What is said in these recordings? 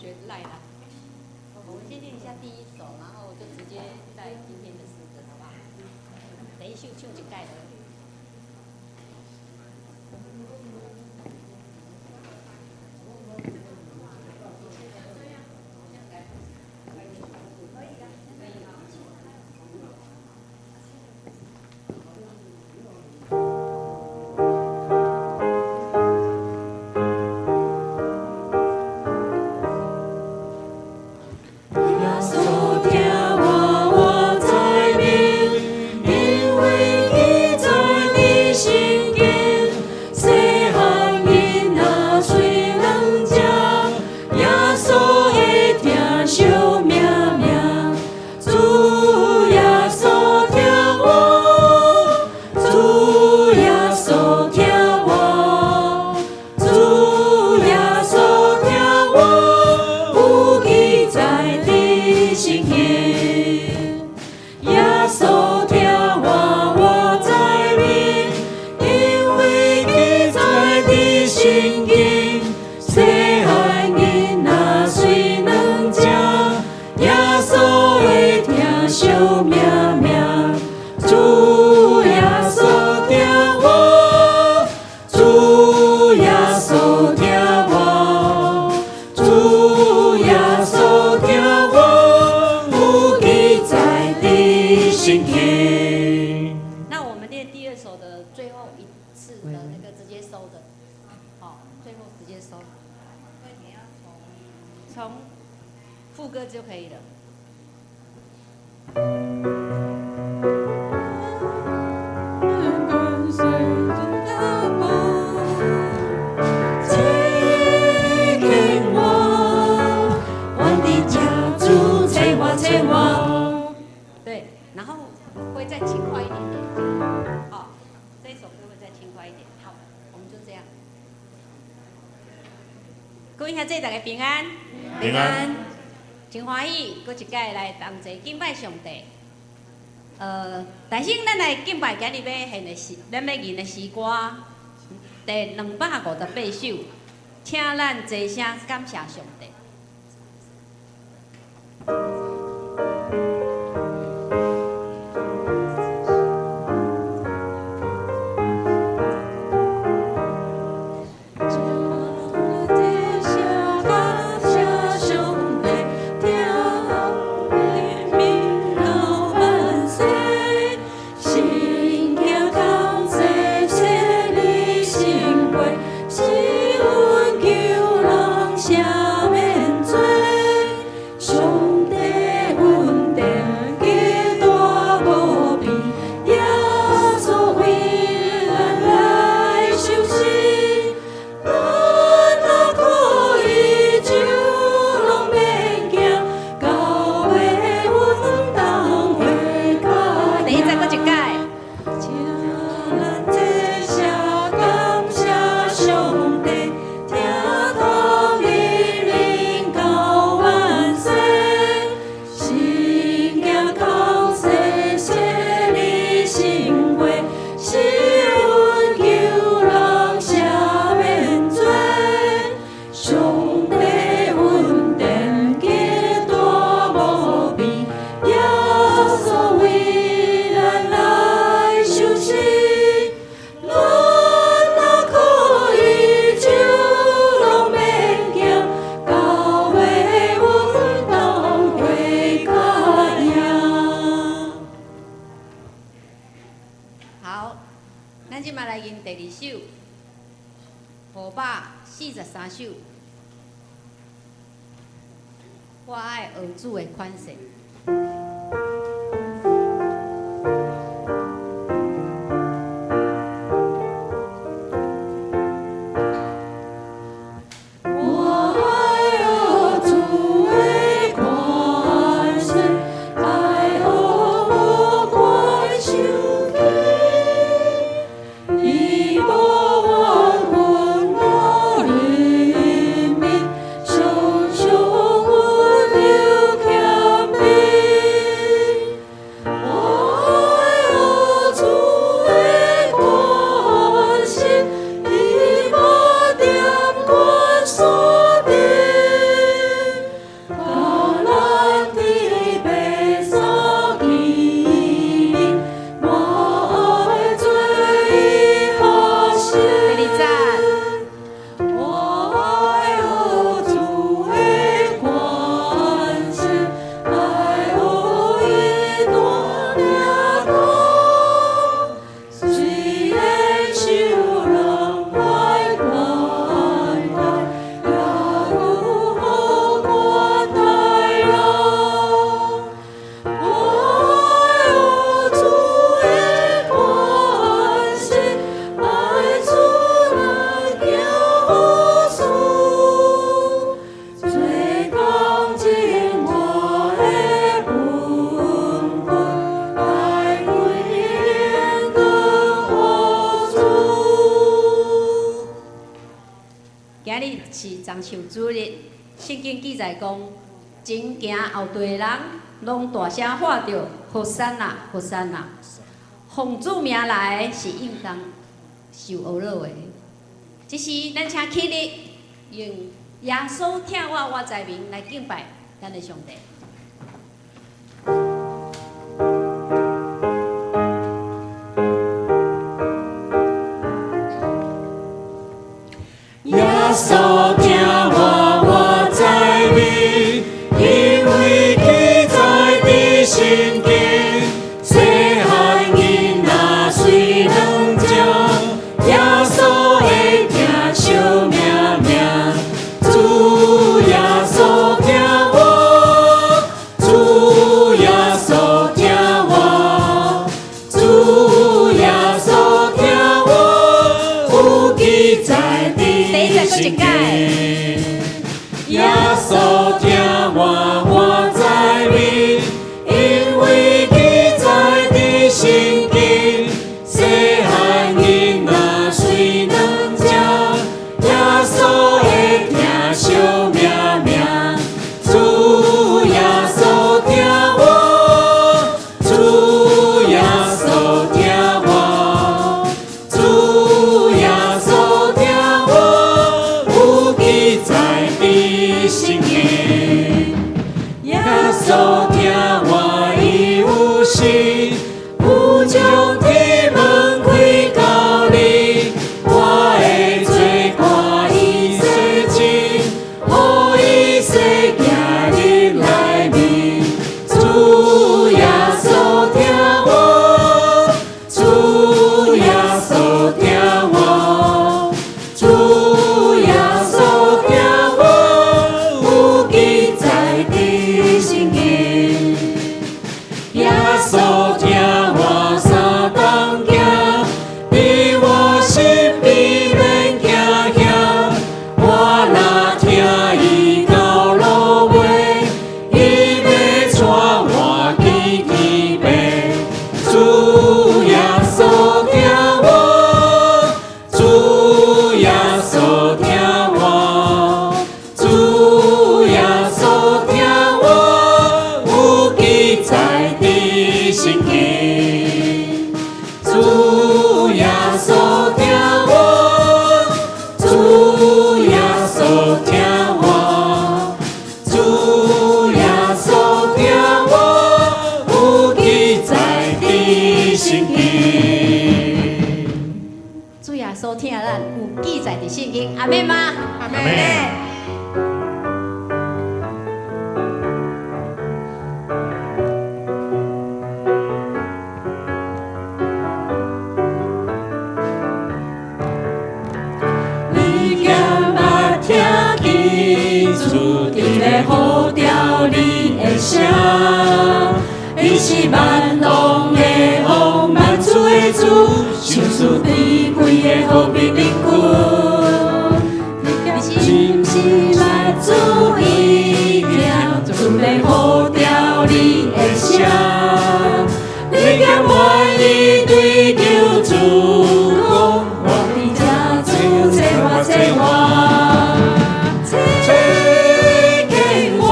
學賴啦。我們先練一下第一首，然後就直接帶今天的詩歌，好不好？第一首唱一擺就。那我們練第二首的最後一次的那個直接收的，好，最後直接收。那你要從副歌就可以了。對，然後會再輕快一點點。好，這首歌會再輕快一點。好，我們就這樣。各位兄弟大家平安，平安。真歡喜，閣一擺來同齊敬拜上帝。大先咱來敬拜今日欲獻的詩，咱欲吟的詩歌第258首，請咱齊聲感謝上帝。好，咱這擺來吟第二首，543首。我愛學主的款式。常常溫柔謙卑。章受主日，聖經記載講，前行後綴的人，攏大聲喊著：和散那，和散那！奉主名來的是應當受呵咾的。這時，咱請起立，用耶穌疼我，我知名來敬拜咱的上帝。耶穌疼我，我知名，因為記載佇聖經。細漢囡仔雖軟弱，耶穌會疼惜命命。主耶穌疼我，主耶穌疼我，主耶穌疼我，有記載佇聖經。耶穌疼我，我知名，因為記載佇聖經。細漢囡仔雖軟弱，耶穌會疼惜命命。主耶穌疼我，主耶穌疼我，主耶穌疼我，有記載佇聖經。耶穌疼我，伊有心，有將天門開予你，我的罪過伊洗淨，予伊洗行入內面。主耶穌疼我，主耶穌疼我，主耶穌疼我，有記載佇聖經。耶穌疼我三頓行，佇我身邊免驚嚇。我若聽伊到落尾，伊欲帶我去天父。主耶穌疼我，主耶穌疼我，主耶穌疼我，有記載佇聖經。主耶穌疼我，主耶穌疼我，主耶穌疼我，有記載佇聖經。主耶穌疼咱，有記載佇聖經，阿們嗎？阿們。你敢捌聽見主佇咧呼召你的聲？伊是萬王的王，萬主的主，賞賜至貴的和平靈君。你是毋是捌注意聽主咧呼召你的聲？你敢願意對救主講？我佇這主找我找我，找見我，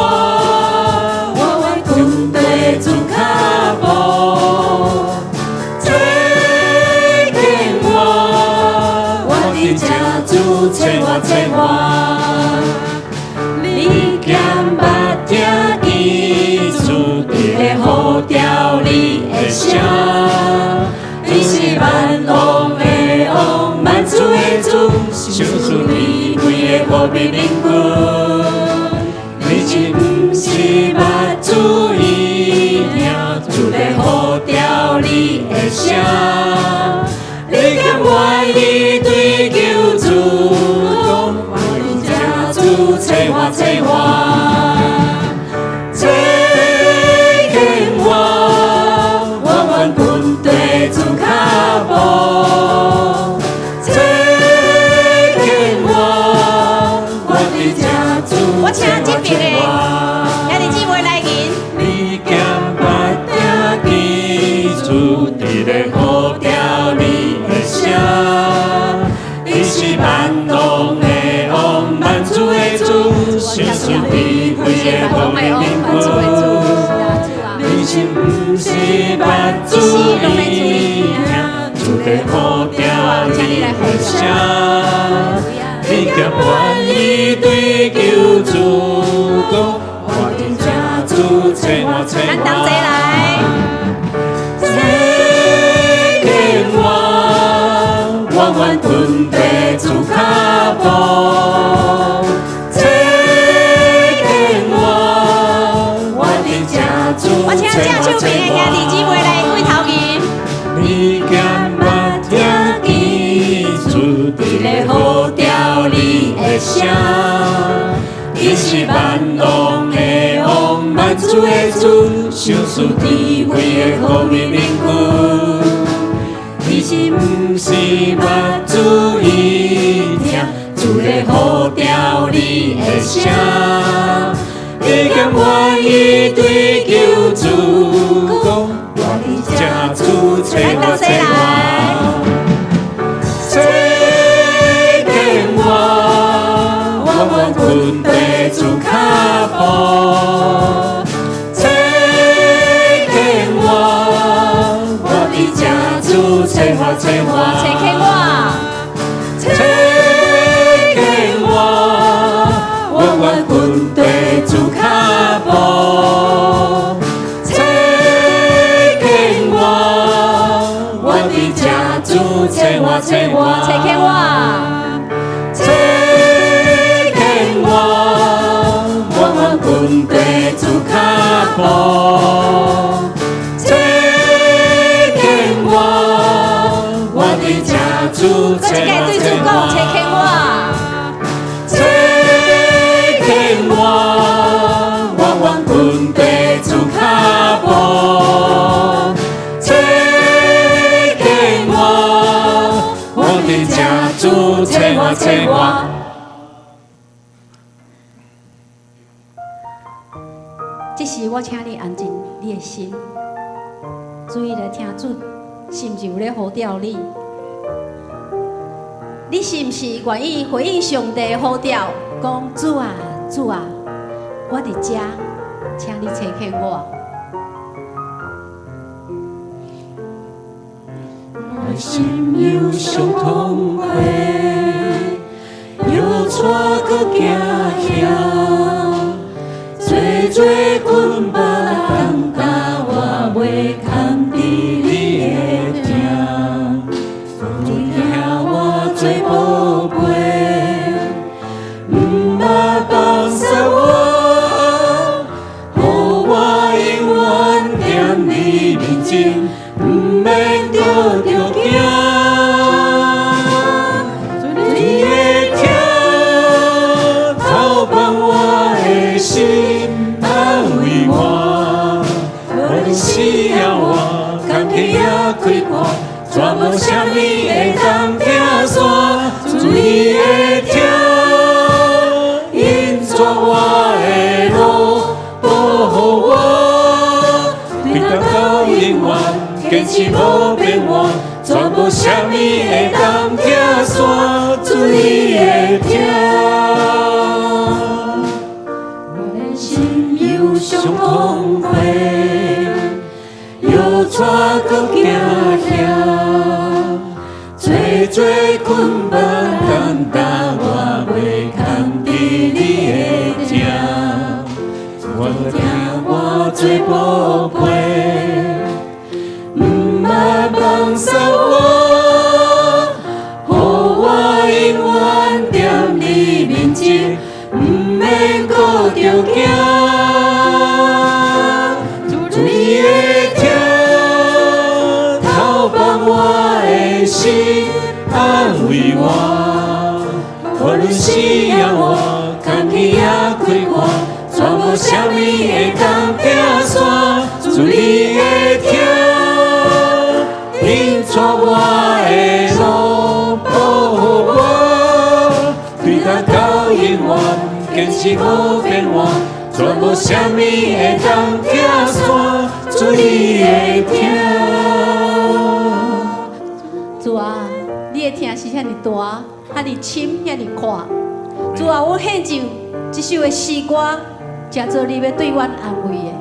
我願跟綴主跤步。找見我，我佇這主找我找我。你敢捌聽見主佇咧呼召你的聲？伊是萬王的王，萬主的主，賞賜至貴的和平靈君。你是毋是捌注意聽主咧呼召你的聲？你敢願意對救主講？我佇這主找我找我，找見我，我願跟綴主跤步。找見我，我佇這智慧的好命灵魂。你是毋是捌注意听主的呼召你的声？你敢愿意對救主講：我佇這主找我找咱同齊來。找見我，我願跟綴主跤步。找見我，我佇這主我請正手邊的兄弟姊妹來跪頭前。你敢捌聽見主佇咧呼召你的聲？伊是萬王的王，萬主的主，賞賜智慧的好命靈魂。你是毋是捌注意聽主咧呼召你的聲？你敢願意對救主講：我佇這主找我找我。找見我，我願跟綴主跤步。找見我，我佇這主找我找我。找見我，找見我，我願跟綴主跤步。找見我，我佇這主找我找我。找見我，找見我，我願跟綴主跤步。找見我，我佇這主閣一擺對主講，找見我。找見我，我願跟綴主跤步。找見我，我佇這主找我找我。這時我請你安靜你的心，注意來聽主是毋是有咧呼召你？你是毋是願意回應上帝的呼召？講主啊，主啊，我佇這，請你差遣我。我心憂傷痛悔，搖帶閣驚嚇，濟濟捆綁重擔，我袂堪治你的疼，主疼我做寶貝，毋捌放捨我，予我永遠踮你面前，毋免閣著驚。你的疼透放我的心，安慰我。無論死抑活，坎坷抑快活，全無啥物會當拆散。主你的疼，引帶我的路，保護我，直到到永遠，堅持無變換，全無啥物會當拆散。主你的疼。我的心憂傷痛悔，搖帶閣驚嚇，濟濟捆綁重擔，我袂堪治你的疼，我疼我做寶貝，毋捌放捨我，予我永遠踮你面前，毋免閣著驚。主你的疼，透放我的心，安慰我。無論死抑活，坎坷抑快活，全無啥物會當拆散。主你的疼，引帶我的路，保護我，直到到永遠，堅持無變換，全無啥物會當拆散。主你的疼。主啊，你的疼是遐爾大，遐爾深，遐爾闊。主啊，我獻上一這首的詩歌，誠做你欲對阮安慰的。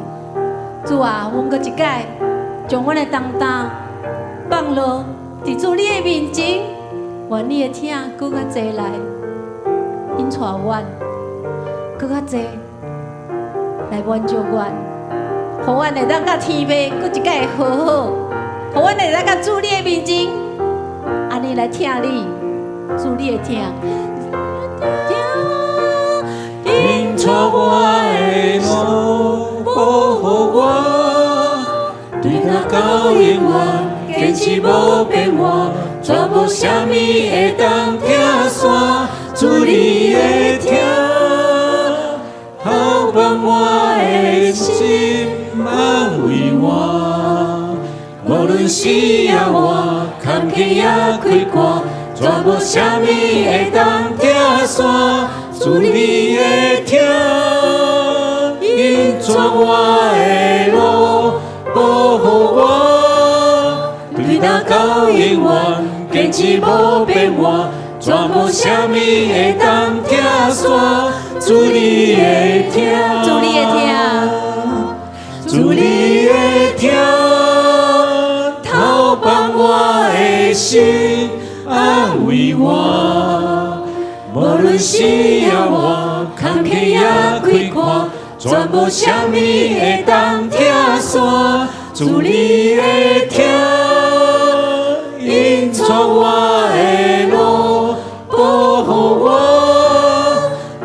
主啊，阮閣一擺將阮的重擔放落佇主你的面前，願你的疼閣較濟來引帶阮，閣較濟來滿足阮，予阮會當佮天父閣一擺和好，予阮會當佮主你的面前，按呢來疼你，主你的疼。引帶我的路，保護我，對今到永遠，堅持無變換，絕無啥物會當拆散。主你的疼，透放我的心，安慰我。無論死抑活，坎坷抑快活，絕無啥物會當拆散。主你的疼，引帶我的路，保護我，對今到永遠，堅持無變換，絕無啥物會當拆散。主你的疼，主你的疼，主你的疼，透放我的心，安慰我。無論死抑活，坎坷抑快活，絕無啥物會當拆散。主你的疼，引帶我的路，保護我，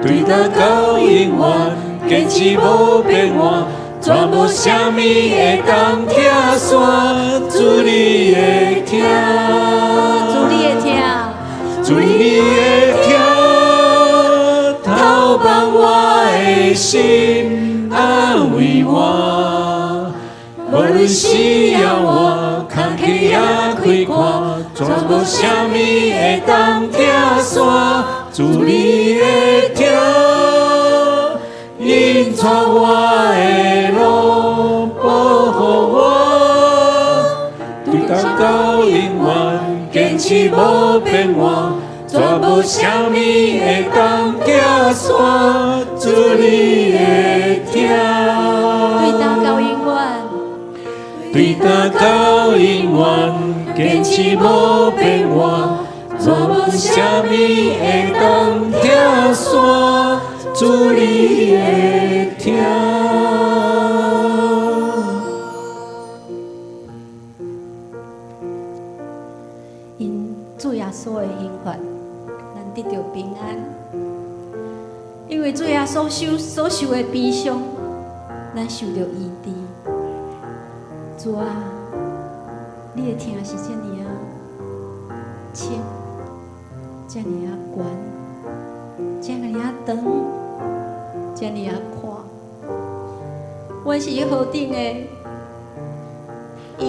對今到永遠，堅持無變換，絕無啥物會當拆散。主你的疼，主你的疼，主你的疼，透放我的心，安慰我。無論死抑活，坎坷抑快活，絕無啥物會當拆散。主你的疼，引帶我的路，保護我，對今到永遠，堅持無變換，絕無啥物會當拆散。主你的疼，對今到永遠，對今到永遠，堅持無變換，絕無啥物會當拆散。主你的疼。因主耶穌的刑罰，咱得著平安。因為主耶穌所受的悲傷，咱受著醫治。主啊，你的疼是這爾仔深，這爾仔懸，這爾仔長，這爾仔闊。阮是何等的恩，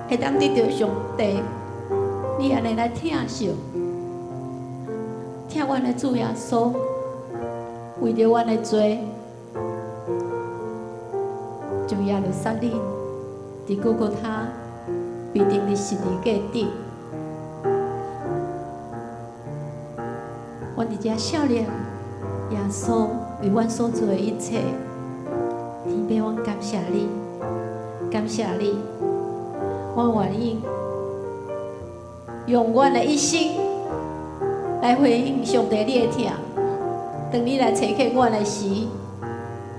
會當得著上帝，你按呢來疼惜，疼阮的主耶穌，為著阮的罪，將耶路撒冷佇各各他被釘佇十字架頂。阮佇遮想念耶穌為阮所做的一切，天父，阮感謝你，感謝你，我願意用阮的一生來回應上帝你的疼。當你來差遣阮的時，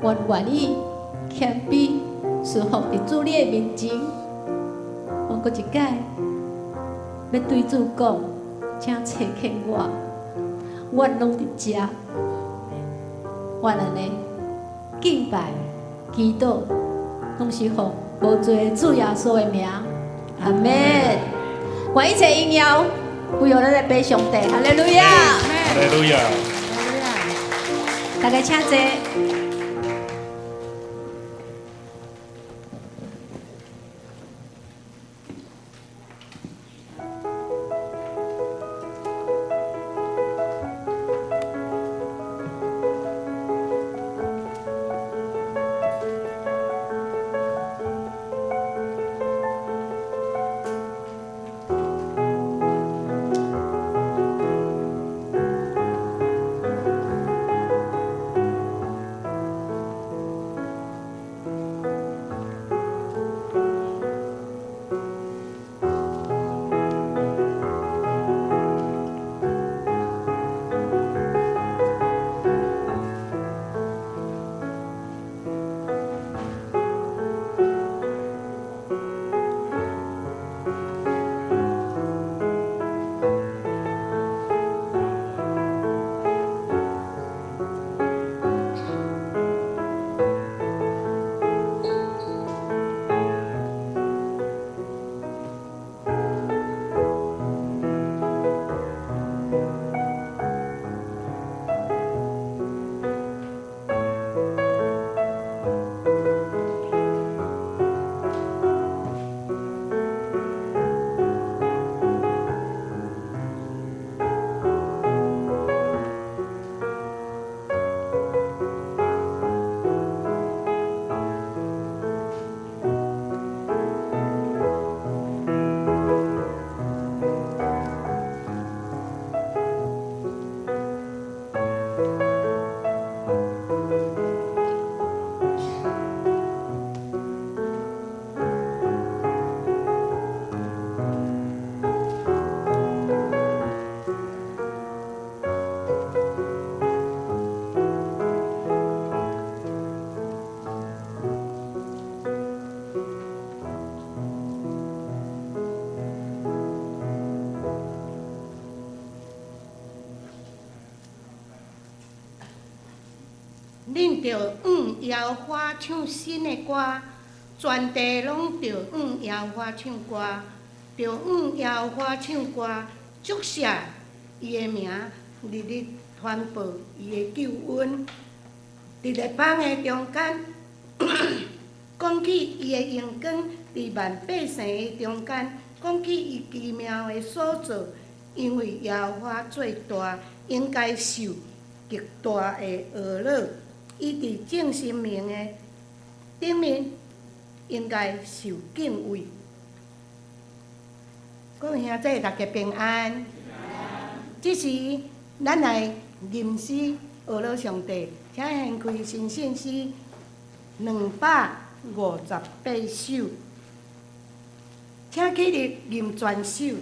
阮願意謙卑順服佇主你的面前。阮閣一擺欲對主講，請差遣我，阮攏佇遮。阮按呢敬拜、祈禱，攏是奉無罪的主耶穌的名，阿們。願一切榮耀歸予咱的父上帝，哈利路亞！哈利路亞！大家請坐。恁著向耶和華唱新的歌，全地攏著向耶和華唱歌，著向耶和華唱歌，祝謝伊的名，日日傳報伊的救恩。佇列邦的中間，講起伊的榮光；佇萬百姓的中間，講起伊奇妙的所做。因為耶和華做大，應該受極大的呵咾。伊佇眾神明的頂面，應該受敬畏。各位兄弟，大家平安。這時，咱來吟詩呵咾上帝，請掀開新信詩258首，請起立吟全首。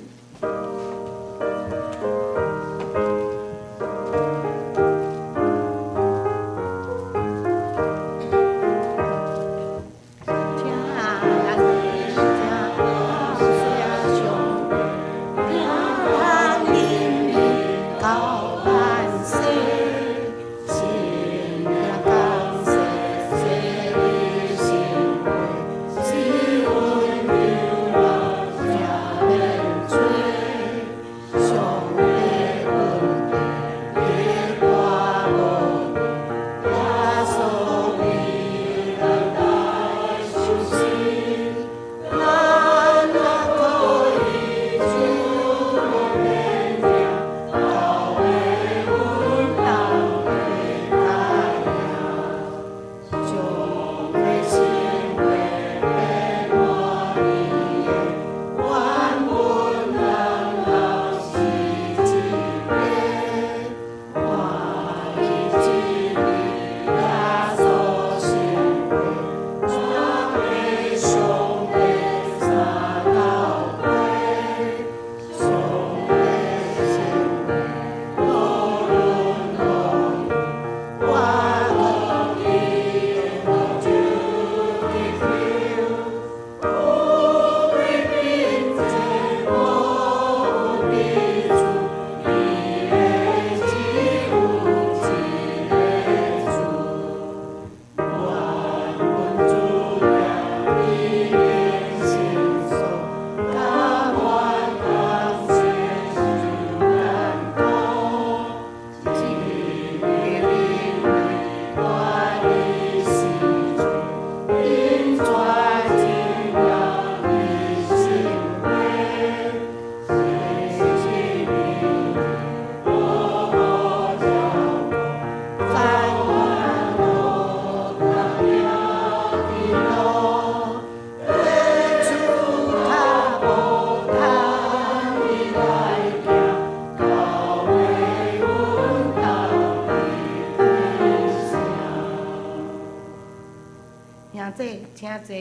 兄弟，請坐。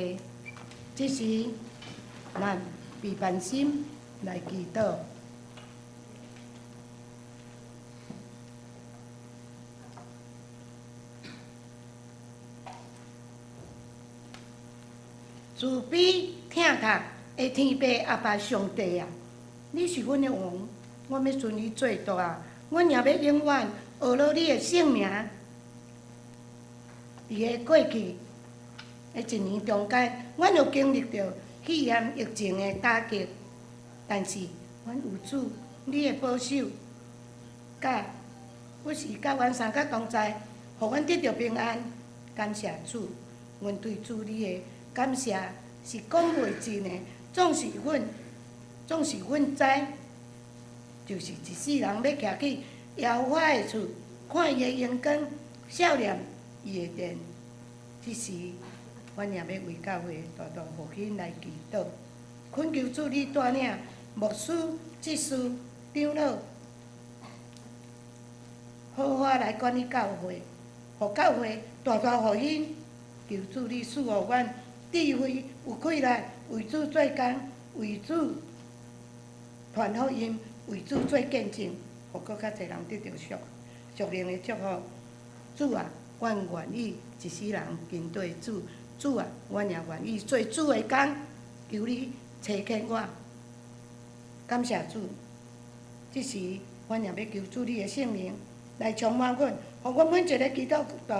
這時，咱閉萬心來祈禱。慈悲疼疼的天父阿爸上帝啊，你是阮的王，阮欲尊你做大，阮也欲永遠呵咾你的聖名。佇个過去的一年中間，阮有經歷著肺炎疫情的打擊，但是阮有主你的保守，佮有時佮阮三角同在，予阮得著平安。感謝主，阮對主你的感謝是講袂盡的。總是阮知，就是一世人欲徛去耶和華的厝，看伊的榮光，數念伊的殿。這時，阮也欲為教會大大復興來祈禱，懇求主你帶領牧師、執事、長老，好好來管理教會，予教會大大復興。求主你賜予阮智慧，有氣力為主做工，為主傳福音，為主做見證，予閣較濟人得著屬靈的祝福。主啊，阮願意一世人跟綴主。主啊，阮也願意做主的工，求你差遣我。感謝主，這時阮也欲求主你的聖靈來充滿阮，予阮每一个基督徒。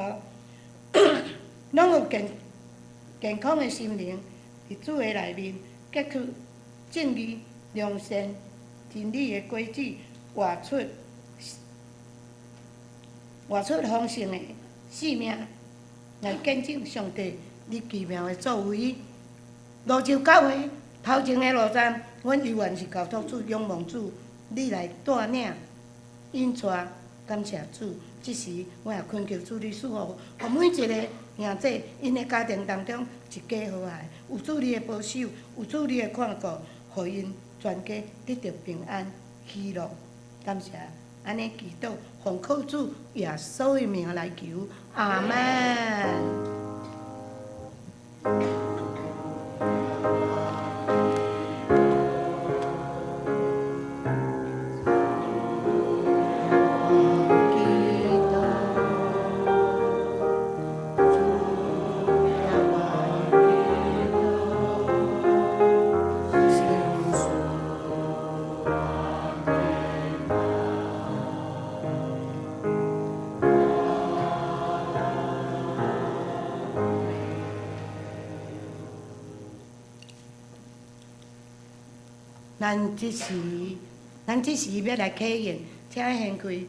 攏有健健康的心靈，佇主的內面結出正義、良善、真理的果子，活出豐盛的生命，來見證上帝你奇妙的作為。蘆洲教會頭前的路站，阮猶原是交託主、仰望主，你來帶領、引帶，感謝主。這時，我也懇求主你賜福，予每一个兄弟，𪜶的家庭當中一家和諧，有主你的保守，有主你的看顧，予𪜶全家得著平安喜樂。感謝，按呢祈禱，奉靠主耶穌的名來求，阿們。咱這時欲來啟應，請掀開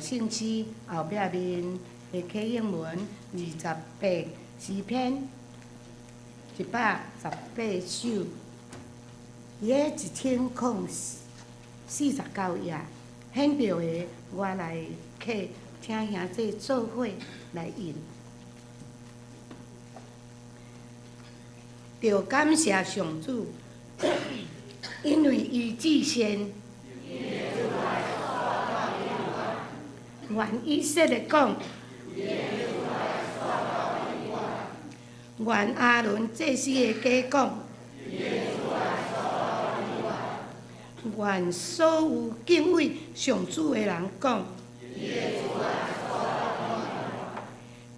聖詩後壁面的啟應文28詩篇118首，伊的1049頁，顯著的我來啟，請兄弟做伙來吟。著感謝上主。因為伊至善，願以色列講，願亞倫祭司的家講，願所有敬畏上主的人講。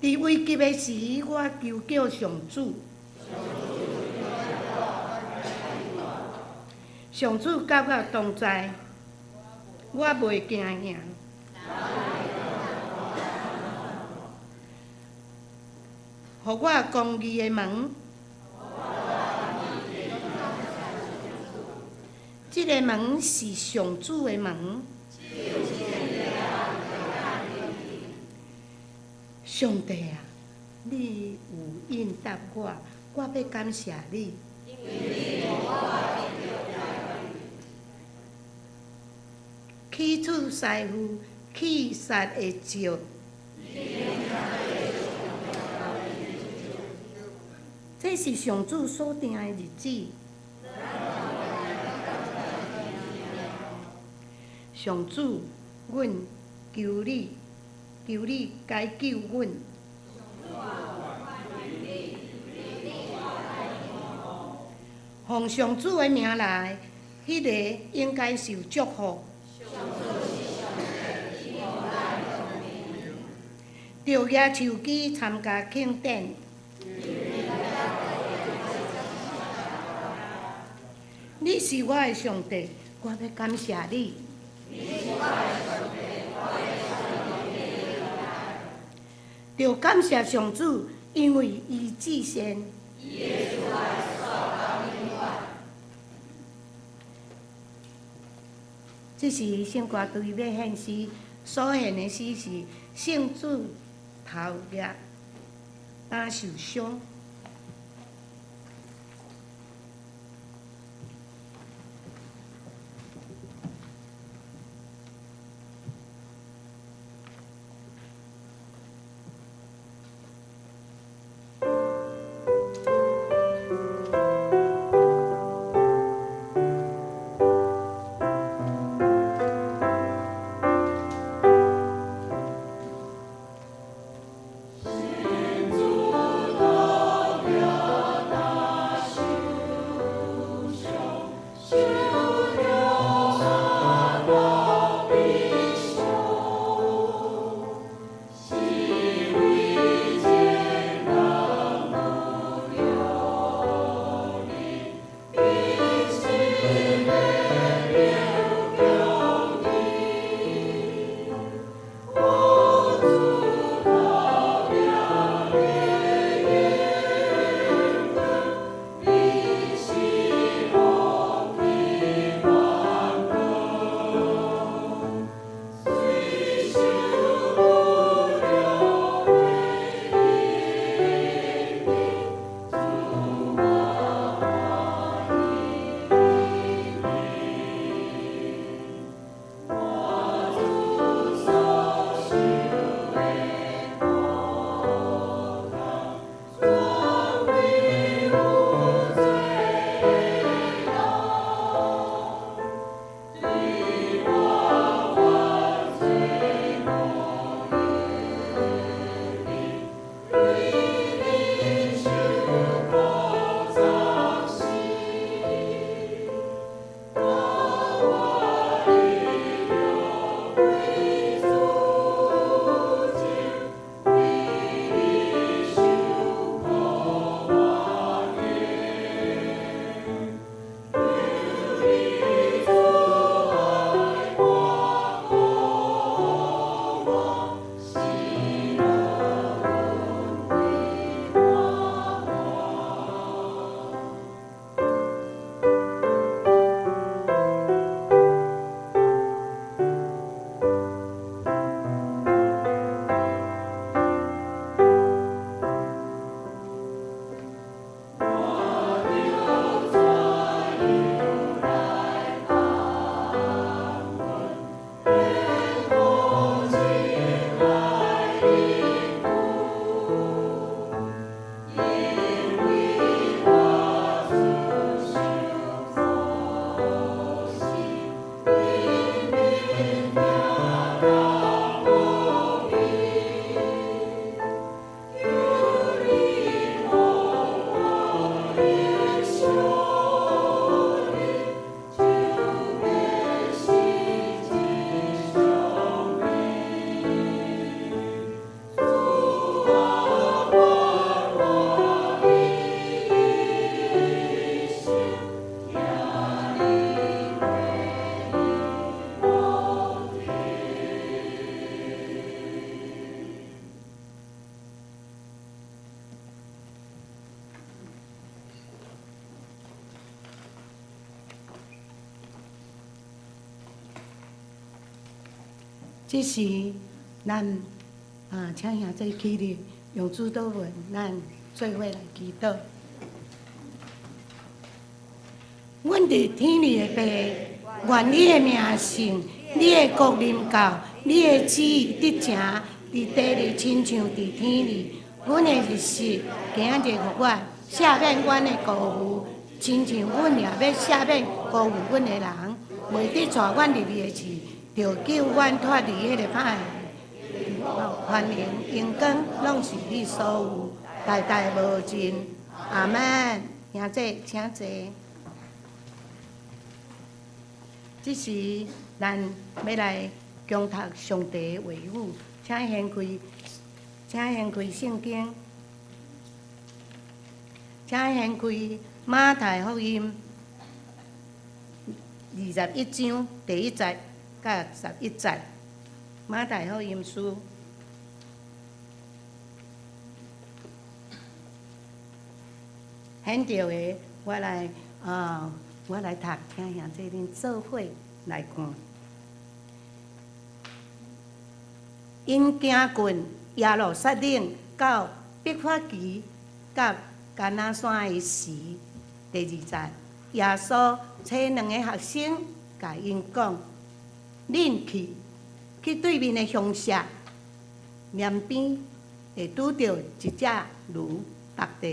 佇危急的時，我求叫上主。上主佮我同在，我袂驚嚇。予我公義的門，這个門是上主的門。上帝啊，你有應答我，我欲感謝你。起初師傅去殺的石，這是上主所定的日子。上主，阮求你，求你解救阮。奉上主的名來，彼个應該受祝福。著舉手機參加慶典。你是我的上帝，我欲感謝你。著感謝上主，因為伊至善。這時聖歌隊欲獻詩，所獻的詩是聖主頭額擔受傷。主。這時，咱啊，請兄弟起立，用主禱文，咱做伙來祈禱。阮佇天裡的父，願你的名聖，你的國臨到，你的旨意得成，佇地裡親像佇天裡。阮的日食，今仔日予阮，赦免阮的辜負，親像阮也欲赦免辜負阮的人，袂得帶阮入去的試，著救阮脫離彼個歹的。權能榮光攏是你所有，代代無盡。阿們。兄弟，請坐。這時，咱欲來恭讀上帝的話語，請掀開，請掀開聖經，請掀開馬太福音21章第一節佮11節。馬太福音書。現著的，我來讀，請兄弟恁做伙來看。𪜶行近耶路撒冷到伯法其佮橄欖山的時，第二節，耶穌差兩个學生，共𪜶講：恁去去對面的鄉舍，南邊會拄著一隻驢縛著，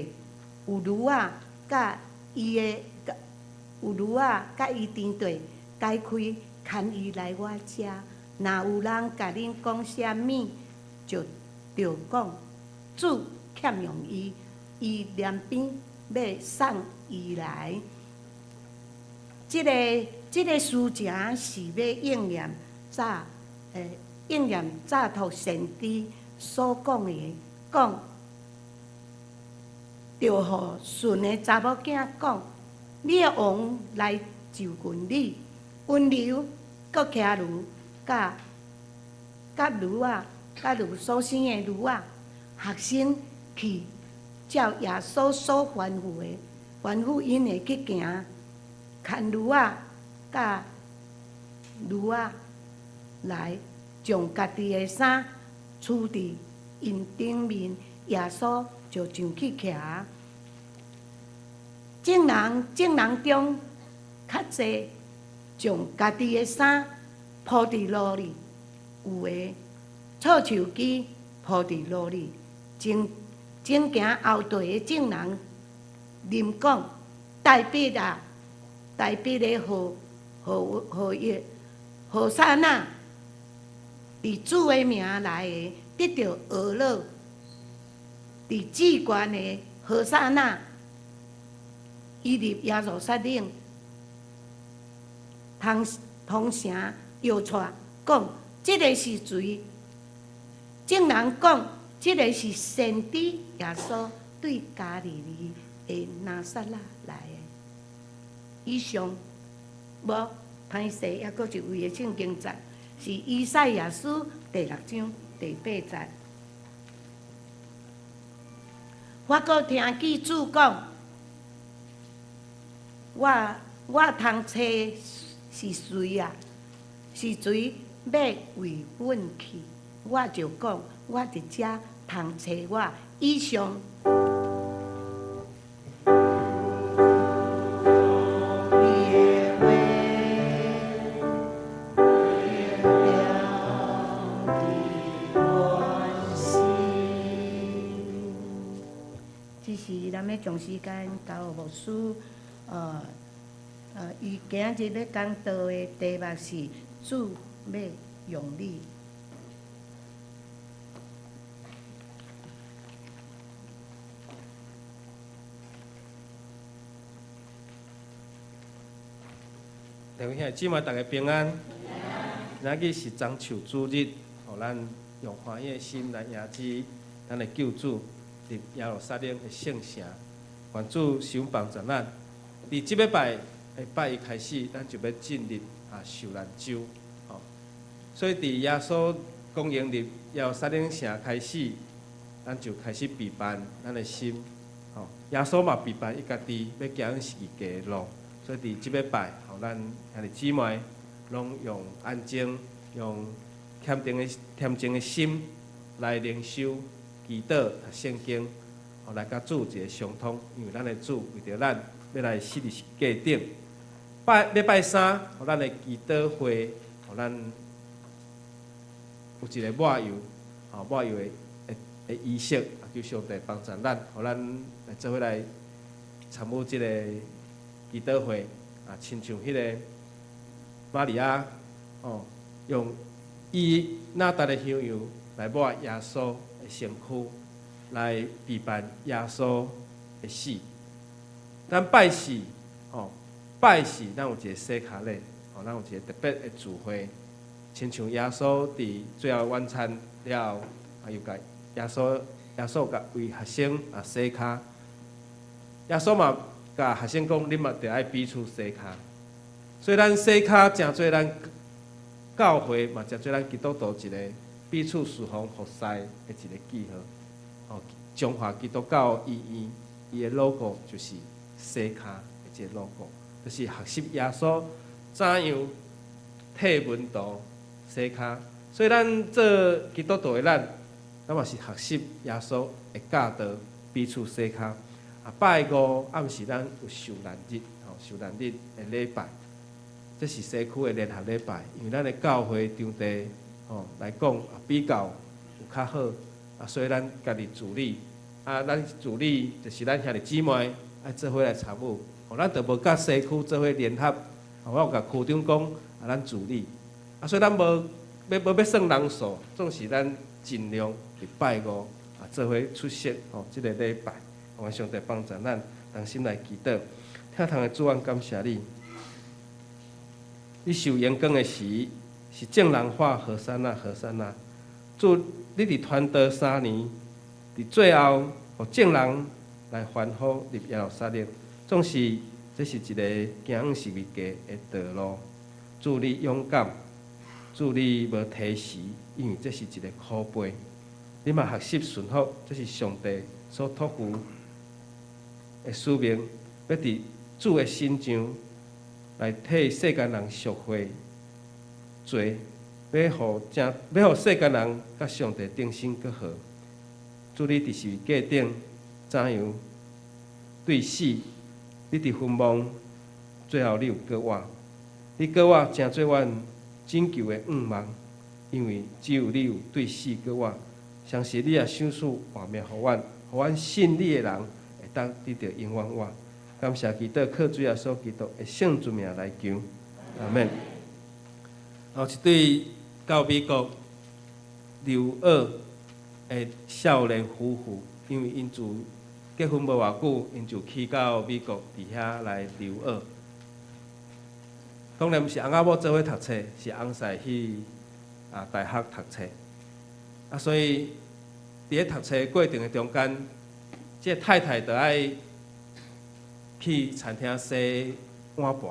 有驢仔佮伊的，有驢仔佮伊牽著，解開牽伊來我遮。若有人共恁講啥物，就著講主欠用伊，伊南邊欲送伊來。這个事情是欲應驗早託先知所講的，講著予順的查某囝講，你的王來就近你，溫柔閣騎驢，佮驢仔，佮驢所生的驢仔，學生去照耶穌所吩咐的，吩咐𪜶的去行，牽驢仔，佮驢仔來，將家己的衫褫佇𪜶頂面，耶穌就上去騎。眾人中較濟將家己的衫鋪佇路裡，有的搓樹枝鋪佇路裡，前前行後綴的眾人啉講：大衛啊，大衛的後裔，和散那，佇主的名來的，得著呵咾，佇至懸的和散那，伊入耶路撒冷，通通聲搖掣講：這个是誰？眾人講：這个是先知耶穌對加利利的拿撒勒來的。以上無歹勢，猶閣一位的聖經節，是以賽亞書第六章第八節。我閣聽見主講：我通差是誰啊？是誰欲為阮去？我就講，我佇遮通差我。以上。你的話亮佇阮心。這是咱欲將時間交予牧師，伊今仔日欲講道的題目是主欲用你。各位兄弟姊妹，大家平安。今仔日是棕樹主日，予咱用歡喜的心來迎接咱的救主入耶路撒冷的聖城。願主賞幫助咱。佇這禮拜的拜一開始，咱就欲進入受難週。所以佇耶穌降榮入耶路撒冷城開始，咱就開始備辦咱的心。耶穌嘛備辦伊家己欲行十字架的路。所以佇這禮拜，予咱兄弟姊妹攏用安靜、用恬靜的恬靜的心來靈修、祈禱、讀聖經，予來佮主一个相通，因為咱的主為著咱欲來死佇十架頂。拜禮拜三，予咱的祈禱會，予咱有一个抹油，吼抹油的儀式，求上帝幫助咱，予咱來做伙來參與這个祈禱會，啊，親像彼个瑪利亞，吼，用伊納達的香油來抹耶穌的身軀，來備辦耶穌的死。咱拜四，吼，拜四咱有一个洗跤禮，吼，咱有一个特別的聚會，親像耶穌佇最後晚餐了後，啊，又共耶穌共為學生啊洗跤，耶穌嘛共學生講，恁嘛著愛彼此洗跤。所以咱洗跤誠做咱教會嘛，誠做咱基督徒一个彼此侍奉服侍的一个記號。吼，中華基督教醫院伊的 logo 就是洗跤的這个 logo，就是學習耶穌怎樣替門徒洗跤。所以咱做基督徒的咱，咱嘛是學習耶穌的教導，彼此洗跤。啊，拜五暗時咱有受難日，吼，受難日的禮拜，這是西區的聯合禮拜，因為咱的教會場地吼來講比較有較好，啊，所以咱家己主理，啊，咱主理就是咱兄弟姊妹愛做伙來參與，吼，咱就無佮西區做伙聯合，我有共區長講，啊，咱主理，啊，所以咱無欲無欲算人數，總是咱盡量佇拜五啊做伙出席吼，這个禮拜，願上帝幫助咱，同心來祈禱。天堂的主，阮感謝你。你受榮光的時，是眾人喊和散那和散那。主，你佇傳道3年，佇最後，予眾人來歡呼入耶路撒冷，總是這是一个行往十字架的道路。主你勇敢，主你無推辭，因為這是一个苦杯。你嘛學習順服，這是上帝所託付的使命，欲佇主的身上來替世間人贖回罪，欲予世間人佮上帝重新閣和。主你佇十字架頂怎樣對死？你佇墳墓最後你有閣活，你閣活成做阮拯救的向望，因為只有你有對死閣活，相信你也賞賜活命予阮，予阮信你的人會當得著永遠活。感謝基督，靠主耶穌基督的聖尊名來求，阿門。有一對到美國留學的少年夫婦，因為𪜶自結婚無偌久，𪜶就去到美國佇遐來留學。當然毋是翁仔某做伙讀冊，是翁婿去啊大學讀冊。啊，所以佇咧讀冊過程的中間，這个太太就愛去餐廳洗碗盤，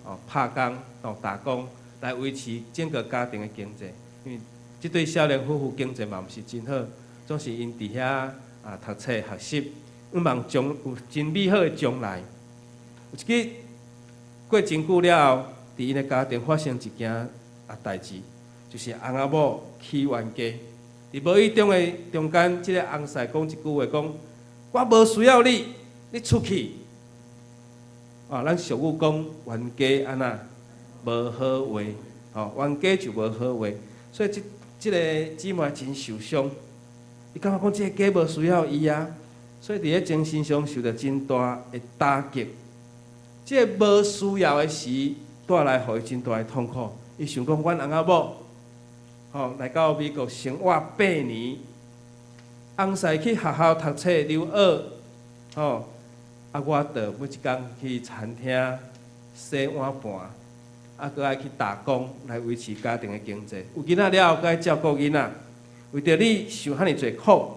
哦，拍工，哦，打工來維持整個家庭的經濟。因為這對少年夫婦經濟嘛毋是真好，總是𪜶佇遐啊讀冊學習，向望將有真美好的將來。有一日過真久了後，佇𪜶的家庭發生一件啊代誌，就是翁仔某起冤家。佇無意中的中間，這个翁婿講一句話，講我無需要你，你出去。啊，咱俗語講冤家按怎無好話，吼，冤家就無好話，所以這個姊妹真受傷。伊感覺講這個家無需要伊啊，所以佇咧精神上受著真大的打擊。這個無需要的時，帶來予伊真大的痛苦。伊想講，阮翁仔某，吼，來到美國生活8年，翁婿去學校讀冊留學，吼。啊，我著每一工去餐廳洗碗盤，啊，閣愛去打工來維持家庭的經濟。有囡仔了後，閣愛照顧囡仔。為著你受遐爾濟苦，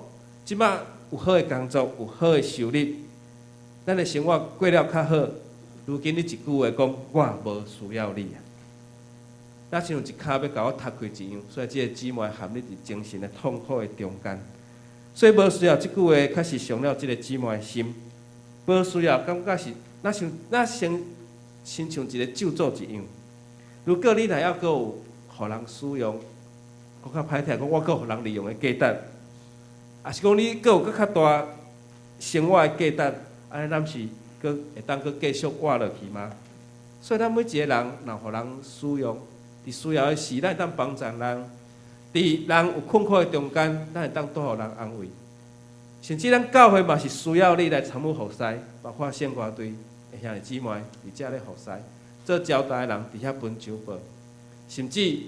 這擺有好的工作，有好的收入，咱的生活過了較好。如今你一句話講，我無需要你啊！若像一跤欲共我踢開一樣，所以這个姊妹陷入佇精神的痛苦的中間。所以無需要這句話，確實傷了這个姊妹的心。無需要，感覺是若像若像親像一个咒詛一樣。如果你若猶閣有予人使用，閣較歹聽講，我閣予人利用的價值，抑是講你閣有閣較大生活的價值，按呢咱是閣會當閣繼續活落去嗎？所以咱每一个人，若予人使用，佇需要的時，咱會當幫助人；佇人有困苦的中間，咱會當帶予人安慰。甚至咱教會嘛是需要你來參與服侍，包括聖歌隊的兄弟姊妹佇遮咧服侍，做招待的人佇遐分酒報，甚至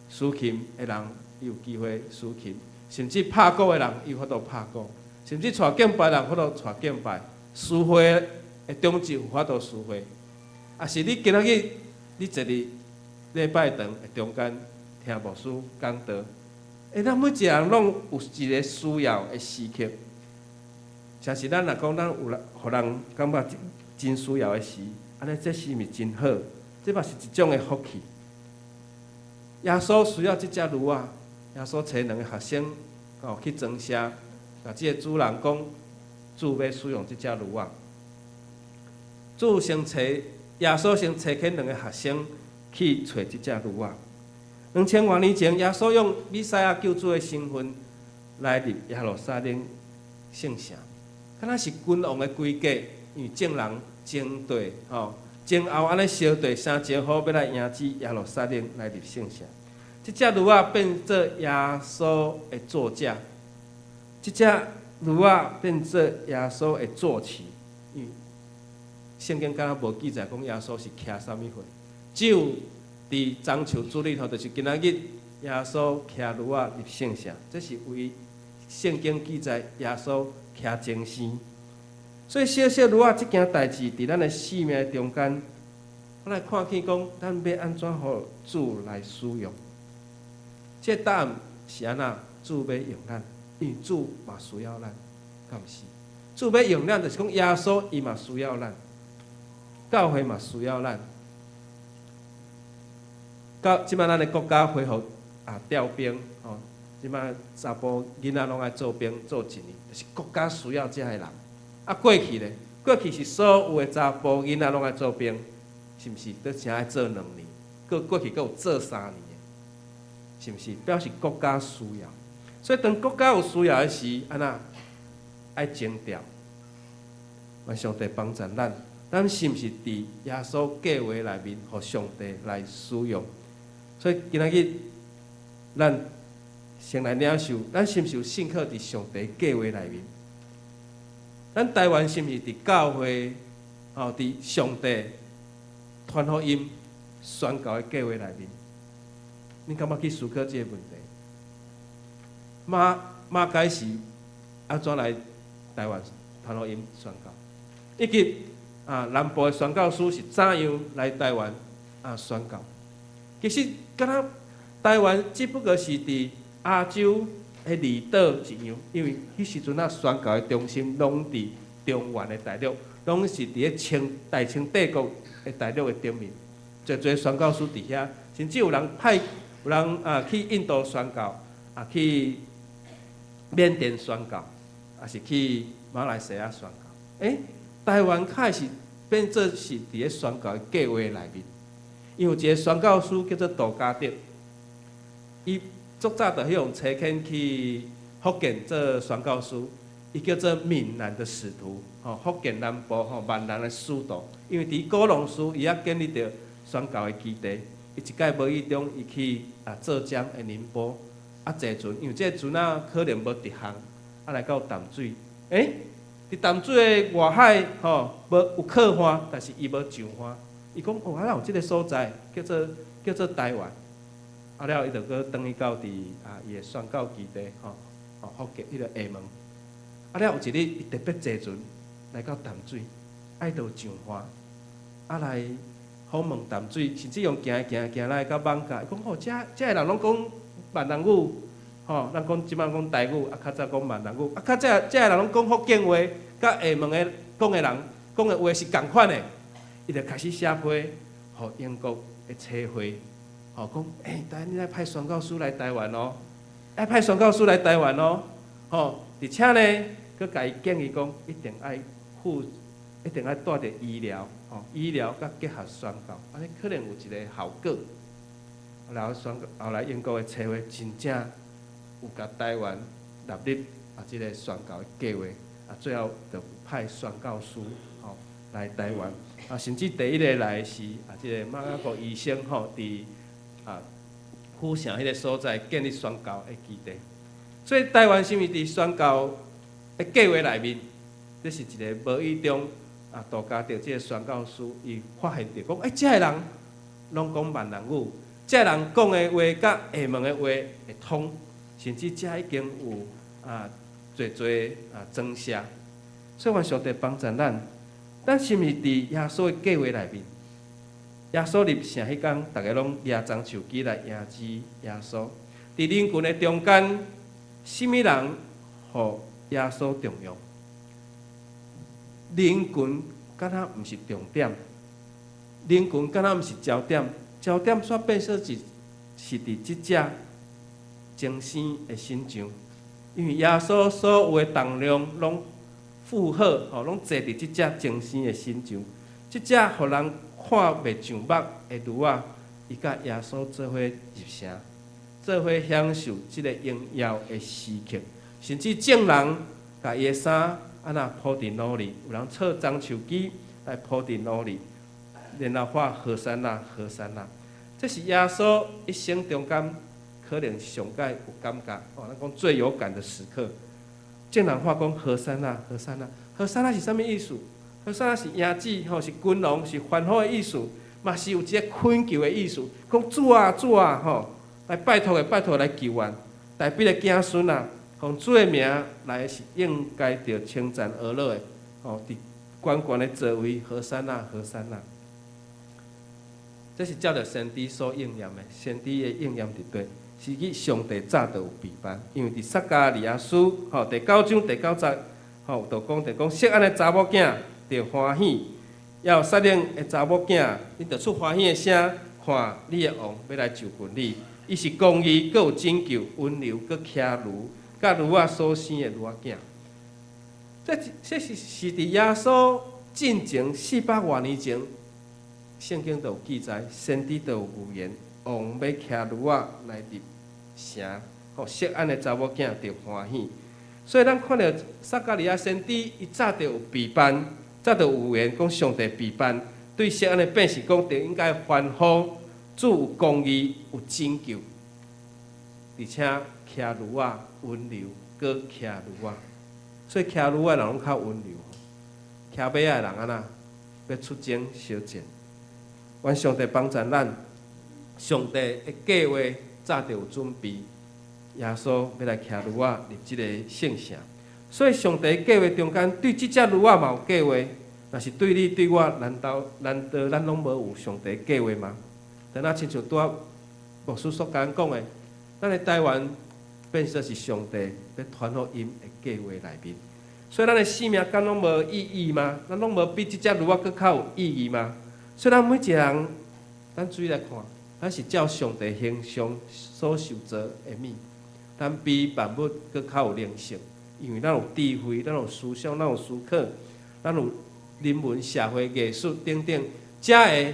司琴的人伊有機會司琴，甚至拍鼓的人伊有法度拍鼓，甚至帶敬拜的人有法度帶敬拜，司會的長執有法度司會。抑是你今仔日你坐佇禮拜堂的中間聽牧師講道，咱每一個人攏有一個需要的時刻。像是咱若講咱有人，予人感覺真需要的時，按呢這是毋是真好？這嘛是一種的福氣。耶穌需要這隻驢仔，耶穌揣兩個學生哦去莊舍，共這个主人講，主欲使用這隻驢仔。主先揣耶穌先差遣兩個學生去揣這隻驢仔。2000多年前，耶穌用彌賽亞救主的身份來入耶路撒冷聖城。敢若是君王的規格，因為眾人爭隊吼，前後按呢相對相招呼，欲來迎接耶路撒冷來入聖城。這隻驢仔變做耶穌的座駕，這隻驢仔變做耶穌的坐騎。因為聖經敢若無記載講耶穌是騎啥物貨，只有佇棕樹主日吼，就是今仔日耶穌騎驢仔入聖城，這是唯一聖經記載耶穌騎精牲。所以小小驢仔這件代誌，佇咱的生命的中間，我來看見講，咱欲按怎予主來使用？這答案是按怎？主欲用咱，因為主嘛需要咱，敢毋是？主欲用咱，就是講耶穌伊嘛需要咱，教會嘛需要咱。到這擺咱的國家恢復啊調兵吼，這擺查埔囡仔攏愛做兵做一年，就是國家需要遮的人。啊，過去咧，過去是所有的查埔囡仔攏愛做兵，是毋是？都誠愛做兩年，閣過去閣有做3年的，是毋是？表示國家需要。所以當國家有需要的時，按怎愛徵調？願上帝幫助咱，咱是毋是佇耶穌計劃內面，予上帝來使用？所以今仔日，咱先來領受，咱是毋是有信靠佇上帝計劃內面？咱台灣是毋是佇教會，吼佇上帝傳福音宣教的計劃內面？你敢捌去思考這个問題？馬馬偕是按怎來台灣傳福音宣教？以及啊南部的宣教師是怎樣來台灣啊宣教？其實，敢若台灣只不過是佇亞洲的離島一樣，因為彼時陣啊宣教的中心攏佇中原的大陸，攏是佇咧清大清帝國的大陸的頂面，濟濟宣教師佇遐，甚至有人派有人啊去印度宣教，啊去緬甸宣教，抑是去馬來西亞宣教。台灣開始變做是佇咧宣教的計劃內面，因為有一个宣教師叫做杜嘉德，伊足早就彼予差遣去福建做宣教師，伊叫做閩南的使徒，吼，福建南部吼閩南的使徒。因為佇古龍嶼，伊也建立著宣教的基地。伊一擺無意中，伊去啊浙江的寧波，啊坐船，因為這个船仔可能無直航，啊來到淡水。佇淡水的外海吼，無有靠岸，但是伊無上岸。伊講哦，啊有這个所在叫做台灣。啊了，伊就閣轉去到佇啊伊的宣教基地吼，吼福建彼个廈門。啊了有一日，伊特別坐船來到淡水，愛到上岸，啊來訪問淡水，甚至用行行行來到艋舺。伊講吼，遮遮的人攏講閩南語，吼，咱講這擺講台語，啊較早講閩南語，啊較早遮的人攏講福建話，佮廈門的講的人講的話是仝款的。伊就開始寫批，予英國的差會，吼講，台你愛派宣教師來台灣哦，愛派宣教師來台灣哦，吼，而且呢，閣共伊建議講，一定愛付，一定愛帶著醫療，吼，醫療佮結合宣教，按呢可能有一个效果。然後宣後來英國的差會真正有共台灣納入這个宣教的計劃，最後就派宣教師吼來台灣，甚至第一个來的是這个瑪雅各醫生吼，佇府城彼个所在建立宣教的基地。所以台灣是毋是佇宣教的計劃內面？這是一个無意中杜嘉著這个宣教師伊發現著講，欸，這个人攏講閩南語，這个人講的話佮廈門的話會通，甚至遮已經有濟濟裝卸。所以願上帝幫助咱，咱是毋是佇耶穌的計劃內面？耶穌入城彼工，逐家攏舉棕樹枝來迎接耶穌。佇人群的中間，啥物人予耶穌重用？人群敢若毋是重點，人群敢若毋是焦點，焦點煞變做是是佇這隻精生的身上，因為耶穌所有的重量攏負荷，吼，攏坐佇這隻精生的身上。這隻予人看袂上目的驢仔，伊佮耶穌做伙入城，做伙享受這个榮耀的時刻，甚至眾人共伊的衫按怎鋪佇路裡，有人插棕樹枝來鋪佇路裡，然後喊和散那，和散那。這是耶穌一生中間可能上蓋有感覺，哦，咱講最有感的時刻。眾人喊講和散那，和散那，和散那是啥物意思？和散那是迎接，吼，是君王，是歡呼的意思，嘛是有一个懇求的意思。講主啊，主啊，吼，來拜託的，拜託來救援。大衛的子孫啊，奉主的名來的是應該著稱讚阿樂的，吼，佇懸懸的座位，和散那，和散那。這是照著先知所應驗的，先知的應驗佇佗，是去上帝早就有備辦，因為佇撒迦利亞書吼第九章第九節吼，就講著講錫安的查某囝著歡喜，耶路撒冷的查某囝，你著出歡喜的聲，看你的王欲來就近你，伊是公義，閣有拯救，溫柔閣騎驢，佮驢仔所生的驢仔囝。這這是是佇耶穌進前四百外年前，聖經就有記載，先知就有預言，王欲騎驢仔來入城，予錫安的查某囝著歡喜。所以咱看著撒迦利亞先知，伊早就有備辦，早就有預言講上帝備辦，對錫安的百姓講，著應該歡呼，主有公義，有拯救，而且騎驢仔溫柔，閣騎驢仔，所以騎驢仔的人攏較溫柔，騎馬仔的人按怎欲出征相戰。願上帝幫助咱，上帝的計劃早就有準備，耶穌欲來騎驢仔入這个聖城，所以上帝計劃中間對這隻驢仔嘛有計劃，若是對你對我，難道咱攏無有上帝計劃嗎？等下親像拄仔牧師所共咱講的，咱的台灣變做是上帝欲傳福音的計劃內面，所以咱的生命敢攏無意義嗎？咱攏無比這隻驢仔閣較有意義嗎？所以咱每一個人，咱注意來看，咱是照上帝形象所受造的物，咱比萬物閣較有靈性，因為咱有智慧，咱有思想，咱有思考，咱有人文、社會、藝術等等，遮的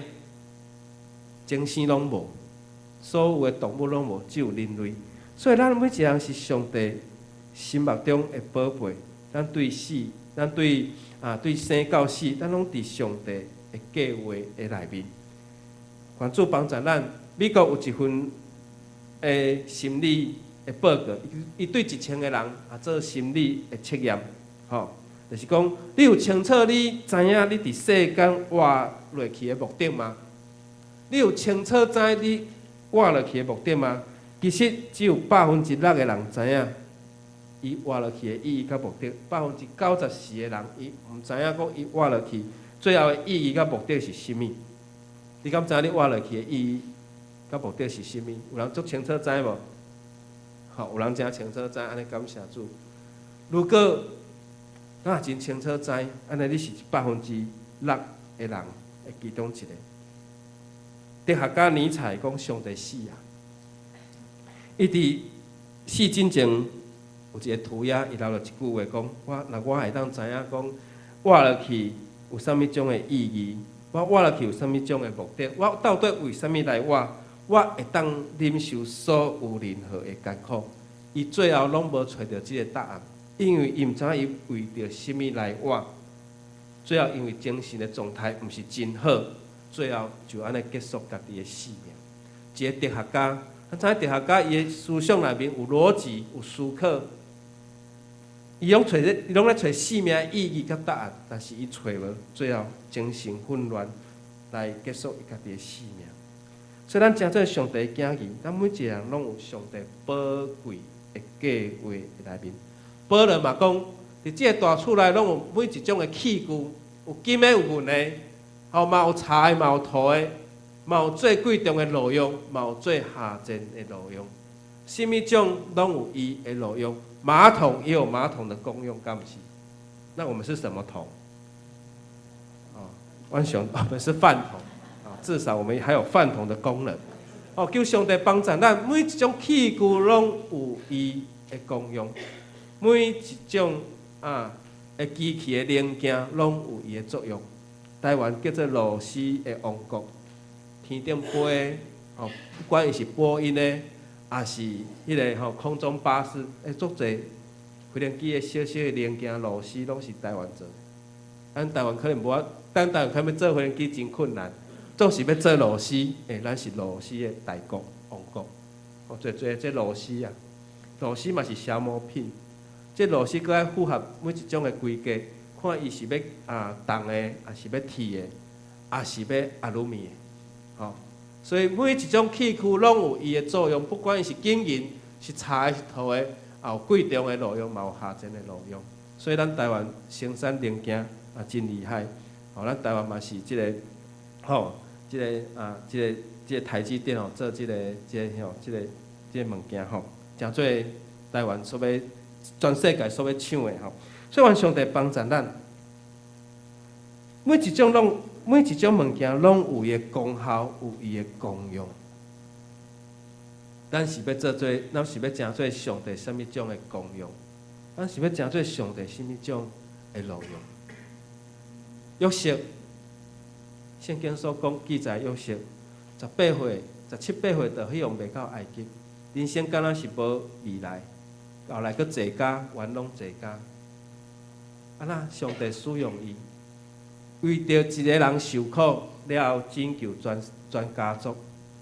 精神攏無，所有的動物攏無，只有人類。所以咱每一個人是上帝心目中的寶貝，咱對死，咱對對生到死，咱攏佇上帝的計劃的內面。願主幫助咱。美國有一份的心理的報告，伊對1000個人做心理的測驗，吼，就是講你有清楚你知影你佇世間活落去的目的嗎？你有清楚知你活落去的目的嗎？其實只有6%的人知影伊活落去的意義佮目的，94%的人伊毋知影講伊活落去最後的意義佮目的是啥物。你敢知影你活落去的意義佮目的是啥物？有人足清楚知無？吼，有人誠清楚知，按呢感謝主。如果咱若真清楚知，按呢你是6%的人的其中一个。哲學家尼采講上帝死啊！伊佇死進前有一个塗鴉，伊留落一句話講：我若我會當知影講活落去有啥物種的意義，我活落去有啥物種的目的，我到底為啥物來活？我會當忍受所有任何的艱苦。伊最後攏無揣著這个答案，因為伊毋知影伊為著啥物來活。最後因為精神的狀態毋是真好，最後就按呢結束家己的性命。一個哲學家，咱知影哲學家伊的思想內面有邏輯、有思考，伊攏揣咧，伊攏咧揣生命的意義佮答案，但是伊揣無，最後精神混亂來結束伊家己的性命。所以咱成做上帝的囝兒，咱每一個人攏有上帝寶貴的計劃的內面。保羅嘛講，佇這個大厝內攏有每一種的器具，有金的，有銀的，吼嘛有柴的，嘛有土的，嘛有做貴重的路用，嘛有做下賤的路用。啥物種攏有伊的路用。馬桶也有馬桶的功用，敢毋是？那我們是什麼桶？哦，我想我們是飯桶。至少我們還有飯桶的功能。哦，求上帝幫助咱，每一種器具攏有伊的功用，每一種啊的機器的零件攏有伊的作用。台灣叫做螺絲的王國，天頂飛，哦，不管伊是波音的，抑是彼个吼空中巴士，欸，足濟飛行機的小小的零件螺絲攏是台灣做。咱台灣可能無法，咱台灣可能欲做飛行機真困難。總是欲做螺絲，欸，咱是螺絲的大國王國。哦，濟濟這螺絲啊，螺絲嘛是消耗品。這螺絲閣愛符合每一種的規格，看伊是欲啊銅的，抑是欲鐵的，抑是欲阿魯米的，吼。所以每一種器具攏有伊的作用，不管伊是金銀、是柴是土的，也有貴重的路用，嘛有下賤的路用。所以咱台灣生產零件也真厲害。吼，咱台灣嘛是這个，吼，這个啊，這个這个台積電吼，做這个這个吼，這个這个物件吼，誠做台灣所欲全世界所欲搶的吼。所以願上帝幫助咱，每一種攏每一種物件攏有伊的功效，有伊的功用。咱是欲做做，咱是欲成做上帝啥物種的功用？咱是欲成做上帝啥物種的路用？約瑟，聖經所講記載，約瑟18歲、17、8歲就去予賣到埃及，人生敢若是無未來，後來閣坐監，冤枉坐監。啊那上帝使用伊，為著一个人受苦了後，拯救全全家族。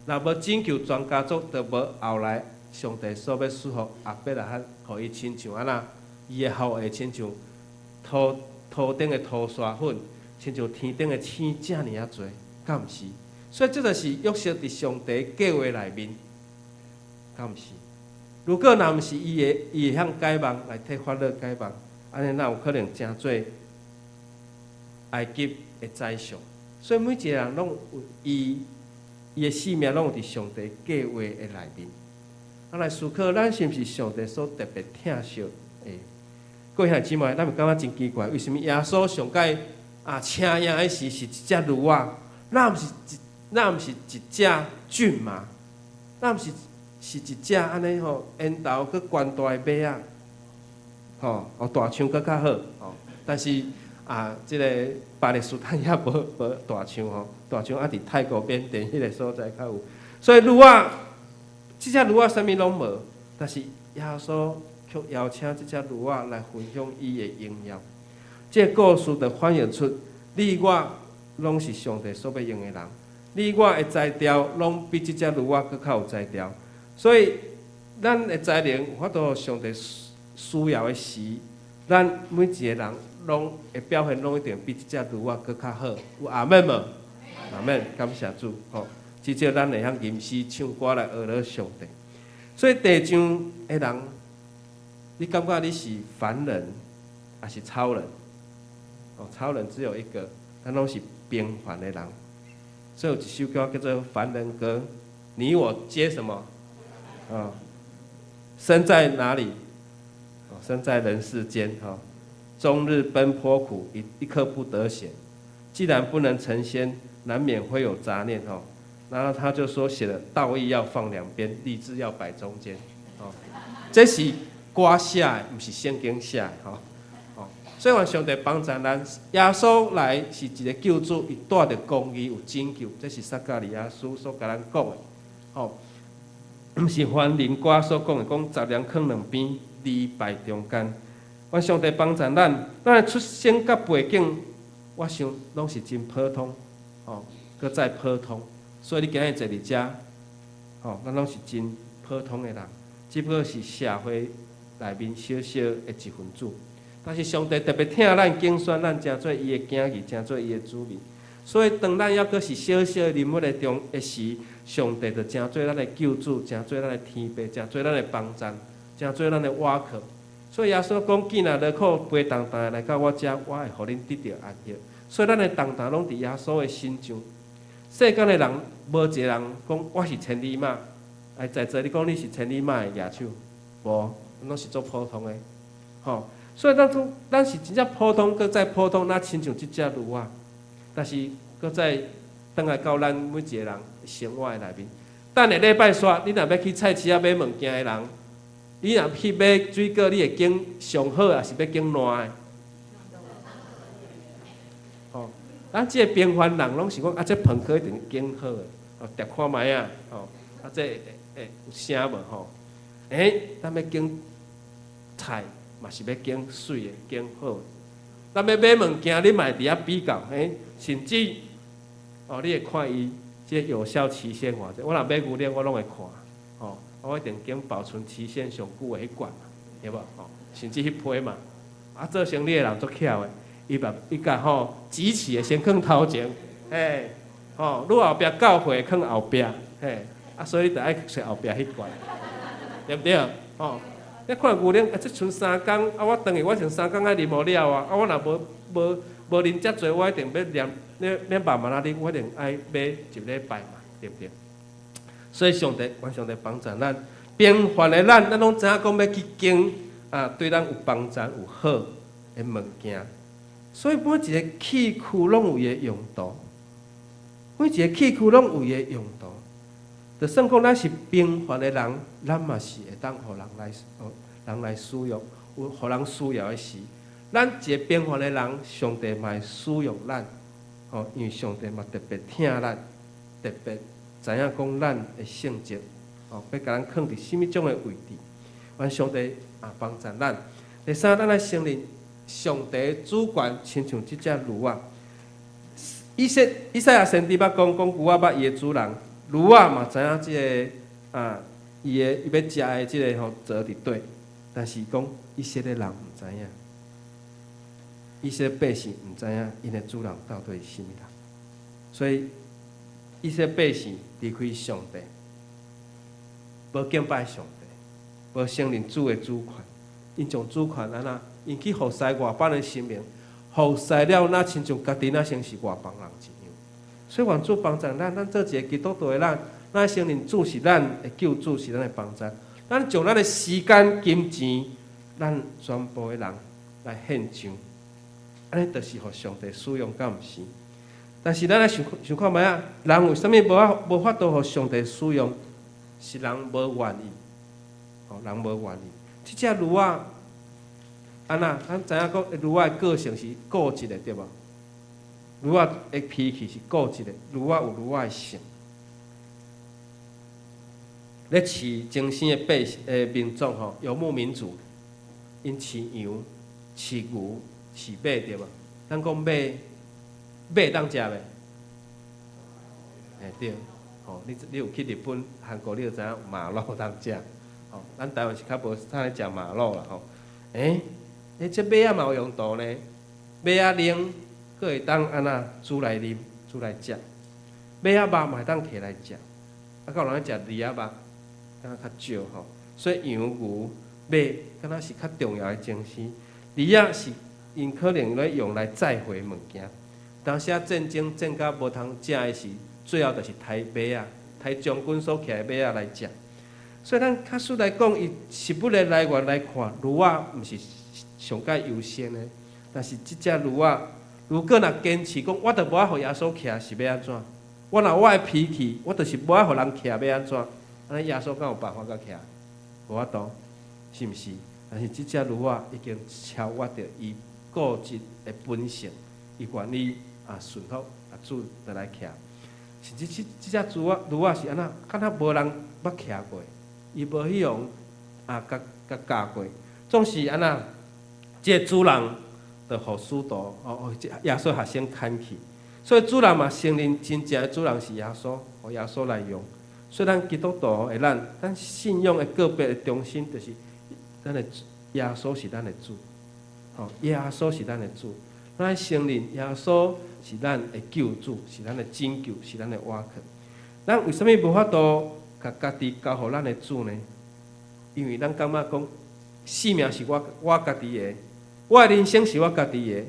若無拯救全家族，就無後來上帝所欲賜予亞伯拉罕，予伊親像按怎，伊的後裔親像塗塗頂的塗沙粉，親像天頂的星遮爾仔濟，敢毋是？所以這就是約瑟佇上帝計劃內面，敢毋是？如果若毋是伊會伊會曉解夢來替法老解夢，按呢哪有可能成做埃及的宰相？所以每一个人攏有伊伊的性命攏有佇上帝計劃的內面。啊，來思考，咱是毋是上帝所特別疼惜的？各位兄弟姊妹，咱會感覺真奇怪，為啥物耶穌上蓋啊車嬰的時是一隻驢仔，若毋是一若毋是一隻駿馬，若毋是是一隻按呢吼，緣投閣懸大的馬仔，吼哦大象閣較好吼，但是啊，這个巴勒斯坦遐無無大象吼，大象猶佇泰國緬甸彼个所在較有，所以驢仔，這隻驢仔啥物攏無，但是耶穌卻邀請這隻驢仔來分享伊的榮耀。這个故事就反映出你我攏是上帝所欲用的人，你我的才調攏比這隻驢仔閣較有才調，所以咱的才能有法度予上帝需要的時，咱每一个人攏的表現攏一定比這隻驢仔閣較好。有阿們無？阿們，感謝主吼！至少咱會曉吟詩唱歌來學了上帝。所以地上的人，你感覺你是凡人，抑是超人？哦，超人只有一個，咱攏是平凡的人。所以有一首歌叫做《凡人歌》，你我皆什麼？啊，生在哪裡？哦，生在人世間，哈，終日奔波苦，一一刻不得閒。既然不能成仙，難免會有雜念，哈。然後他就說寫了道義要放兩邊，勵志要擺中間，哦，這是歌寫的，毋是聖經寫的，吼。哦，所以願上帝幫助咱，耶穌來是一個救主，伊帶著公義有拯救，這是撒迦利亞書所共咱講的。吼，毋是凡人歌所講的，講雜糧囥兩邊，利敗中間。願上帝幫助咱，咱的出生佮背景，我想攏是真普通，吼，閣再普通。所以你今日坐佇遮，吼，咱攏是真普通的人，只不過是社會內面小小的一份子。但是上帝特別疼咱，揀選咱，成做伊的囝兒，成做伊的子民。所以當咱猶閣是小小的人物的中的時，上帝就成做咱的救主，成做咱的天父，成做咱的幫贊，成做咱的倚靠。所以耶穌講：囝若勞苦背重擔的來到我遮，我會予恁得著安息。所以咱的重擔攏佇耶穌的身上。世間的人無一个人講我是千里馬，來在座你講你是千里馬的舉手，無，攏是足普通的，吼。所以咱講，咱是真正普通，閣再普通，若親像這隻驢仔。但是閣再轉來到咱每一個人生活的內面。等下禮拜煞，你若欲去菜市仔買物件的人，你若去買水果，你會揀上好，抑是欲揀爛的？吼，咱這个平凡人攏是講啊，這飯糰一定揀好的，哦，挾看覓啊，吼，啊，這會有聲無吼？欸，咱欲揀菜嘛是欲揀媠的，揀好的。咱欲買物件，你嘛會佇遐比較，欸，甚至哦，你會看伊這有效期限偌濟。我若買牛奶，我攏會看，吼，我一定揀保存期限上久的彼罐嘛，對無？吼，甚至彼批嘛。啊，做生理的人足巧的，伊把伊共吼即期的先囥頭前，嘿，吼，愈後壁到貨囥後壁，嘿，啊，所以你著愛揣後壁彼罐，對毋對？吼。你看牛奶，啊，這賰三工，啊，我轉去我剩三工愛啉予了啊，啊，我若無無無啉遮濟，我一定欲念，欲慢慢仔啉，我一定愛買一禮拜嘛，對毋對？所以上帝，願上帝幫助咱，平凡的咱，咱攏知影講欲去揀啊，對咱有幫助、有好的物件。所以每一个器具攏有伊的用途，每一个器具攏有伊的用途。就算講咱是平凡的人，咱嘛是會當予人來，人來使用，有予人需要的時，咱一个平凡的人，上帝嘛會使用咱，吼，因為上帝嘛特別疼咱，特別知影講咱的性質，吼，欲共咱囥佇啥物種的位置，願上帝啊幫助咱。第三，咱來承認上帝主權，親像這隻驢仔。以賽亞先知捌講，講牛仔捌伊的主人。驢仔嘛知影這个啊，伊的伊欲食的這个吼槽佇佗，但是講以色列人毋知影，以色列百姓毋知影𪜶的主人到底是啥物人，所以以色列百姓離開上帝，無敬拜上帝，無承認主的主權，𪜶將主權按怎？𪜶去服侍外邦的神明，服侍了，若親像家己若像是外邦人一樣。所以願主幫助咱，咱做一个基督徒的咱，咱承認主是咱的救主，是咱的幫助。咱將咱的時間、金錢，咱全部的人來獻上，按呢就是予上帝使用，敢毋是？但是咱來想想看覓仔，人為啥物無法度予上帝使用？是人無願意，吼，人無願意。這隻驢仔，按怎？咱知影講驢仔的個性是固執的，對無？驢仔的脾氣是固執的，驢仔有驢仔的性。咧飼精牲的百姓的民族吼，游牧民族，𪜶飼羊、飼牛、飼馬對無？咱講馬，馬當食袂？欸對，吼，你有去日本、韓國，你就知影馬肉通食。吼，咱台灣是較無啥咧食馬肉啦吼。欸，欸，這馬仔嘛有用途呢，馬仔奶閣會當按怎煮來啉、煮來食。馬仔肉嘛會當摕來食，啊，閣有人咧食鱺仔肉，敢若較少吼。所以羊、牛、馬，敢若是較重要的精牲。鱺仔是𪜶可能咧用來載貨物件。當時啊戰爭戰甲無通食的時，最後就是刣馬仔，刣將軍所騎的馬仔來食。所以咱確實來講，以食物的來源來看，驢仔毋是上蓋優先的。但是這隻驢仔，如果若堅持講，我著無愛予耶穌騎，是欲按怎？我若我的脾氣，我就是無愛予人騎，欲按怎？按呢耶穌敢有辦法共騎？無法度，是毋是？但是這隻驢仔已經超越著伊固執的本性，伊願意啊順服啊主就來騎。甚至這隻豬仔驢仔是按怎，敢若無人捌騎過，伊無彼予啊，共共教過，總是按怎，這個主人就予使徒哦哦，耶穌學生牽去，所以主人嘛承認真正的主人是耶穌，予耶穌來用。所以咱基督徒的咱，咱信仰的個別的中心就是咱的耶穌是咱的主，吼，耶穌是咱的主，咱承認耶穌是咱的救主，是咱的拯救，是咱的倚靠。咱為啥物無法度共家己交予咱的主呢？因為咱感覺講，性命是我家己的，我的人生是我家己的，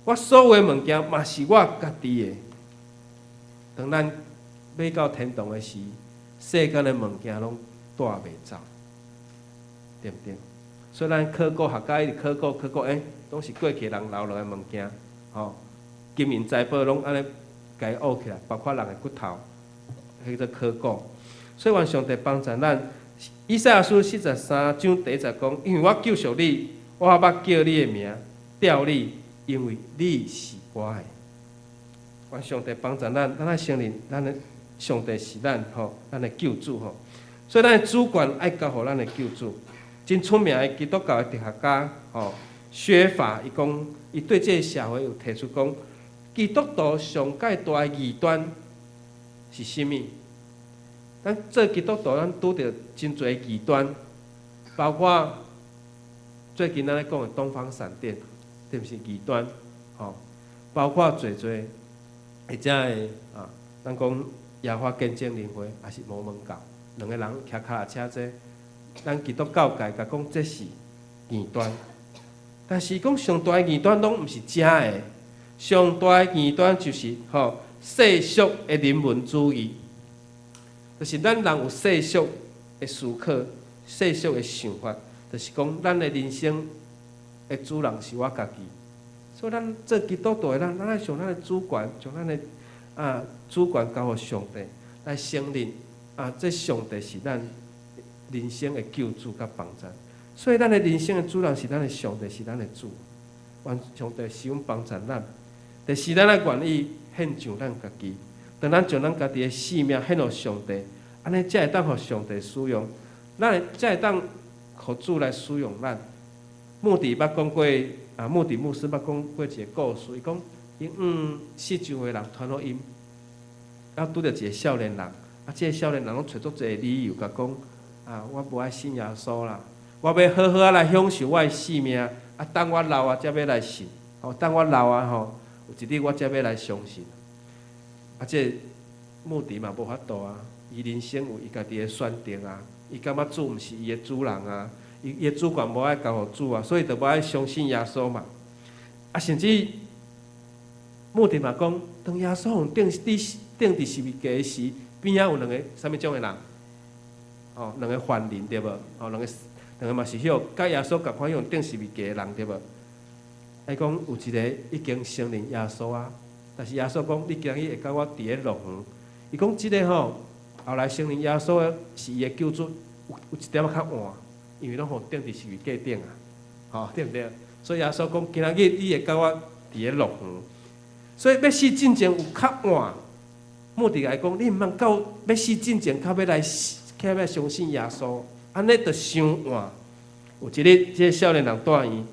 我所有的物件嘛是我家己的。當咱欲到天堂的時，世間的物件攏帶袂走，對毋對？所以咱考古學家一直考古考古，欸，攏是過去人留落的物件，吼，金銀財寶攏按呢共伊挖起來，包括人的骨頭，彼叫做考古。所以願上帝幫助咱。以賽亞書43章第1節講：因為我救贖你，我捌叫你的名，召你，因為你是我的。願上帝幫助咱，咱愛承認咱的上帝是咱吼，咱的救主吼。所以咱的主權愛交予咱的救主。真出名的基督教的哲學家吼，薛法伊講，伊對這个社會有提出講，基督徒上蓋大的異端是啥物？咱做基督徒，咱拄著真濟異端，包括最近咱咧講的東方閃電，對毋是異端？吼，包括濟濟或者會啊，咱講耶和華見證人會，抑是摩門教，兩个人騎跤踏車這，咱基督教界共講這是異端，但是講上大的異端攏毋是遮的，上大的異端就是吼世俗的人文主義。就是咱人有世俗的思考、世俗的想法，就是講咱的人生的主人是我家己。所以咱做基督徒的咱，咱愛將咱的主權，將咱的啊主權交予上帝來承認啊，這上帝是咱人生的救主佮幫助。所以咱的人生的主人是咱的上帝，是咱的主。願上帝使用幫助咱。第四，咱愛願意獻上咱家己。當咱將咱家己的性命獻予上帝，按呢才會當予上帝使用，咱才會當予主來使用咱。穆迪捌講過，啊，穆迪牧師捌講過一个故事，伊講，𪜶向四周的人傳福音，啊，拄著一个少年人，啊，這个少年人攏揣足濟理由，共講，啊，我無愛信耶穌啦，我欲好好仔來享受我的性命，啊，等我老啊，才欲來信，吼，等我老啊，吼，有一日我才欲來相信。啊，這个穆迪嘛無法度啊，伊人生有伊家己的選擇啊，伊感覺主毋是伊的主人啊，伊的主權無愛交予主啊，所以就無愛相信耶穌嘛。啊，甚至穆迪嘛講，當耶穌予釘佇十字架時，邊仔有兩个啥物種的人？哦，兩个犯人對無？哦，兩個嘛是彼共耶穌仝款予釘十字架的人對無？伊講有一个已經承認耶穌啊。但是耶穌講，你今日會佮我佇咧樂園。伊講這个吼，後來承認耶穌是伊的救主，有一點仔較晚，因為攏予釘佇十字架頂啊，吼對毋對？所以耶穌講，今仔日你會佮我佇咧樂園。所以欲死進前有較晚，穆迪來講，你毋通到欲死進前，較欲來較欲相信耶穌，按呢就傷晚。有一日，這个少年人住院，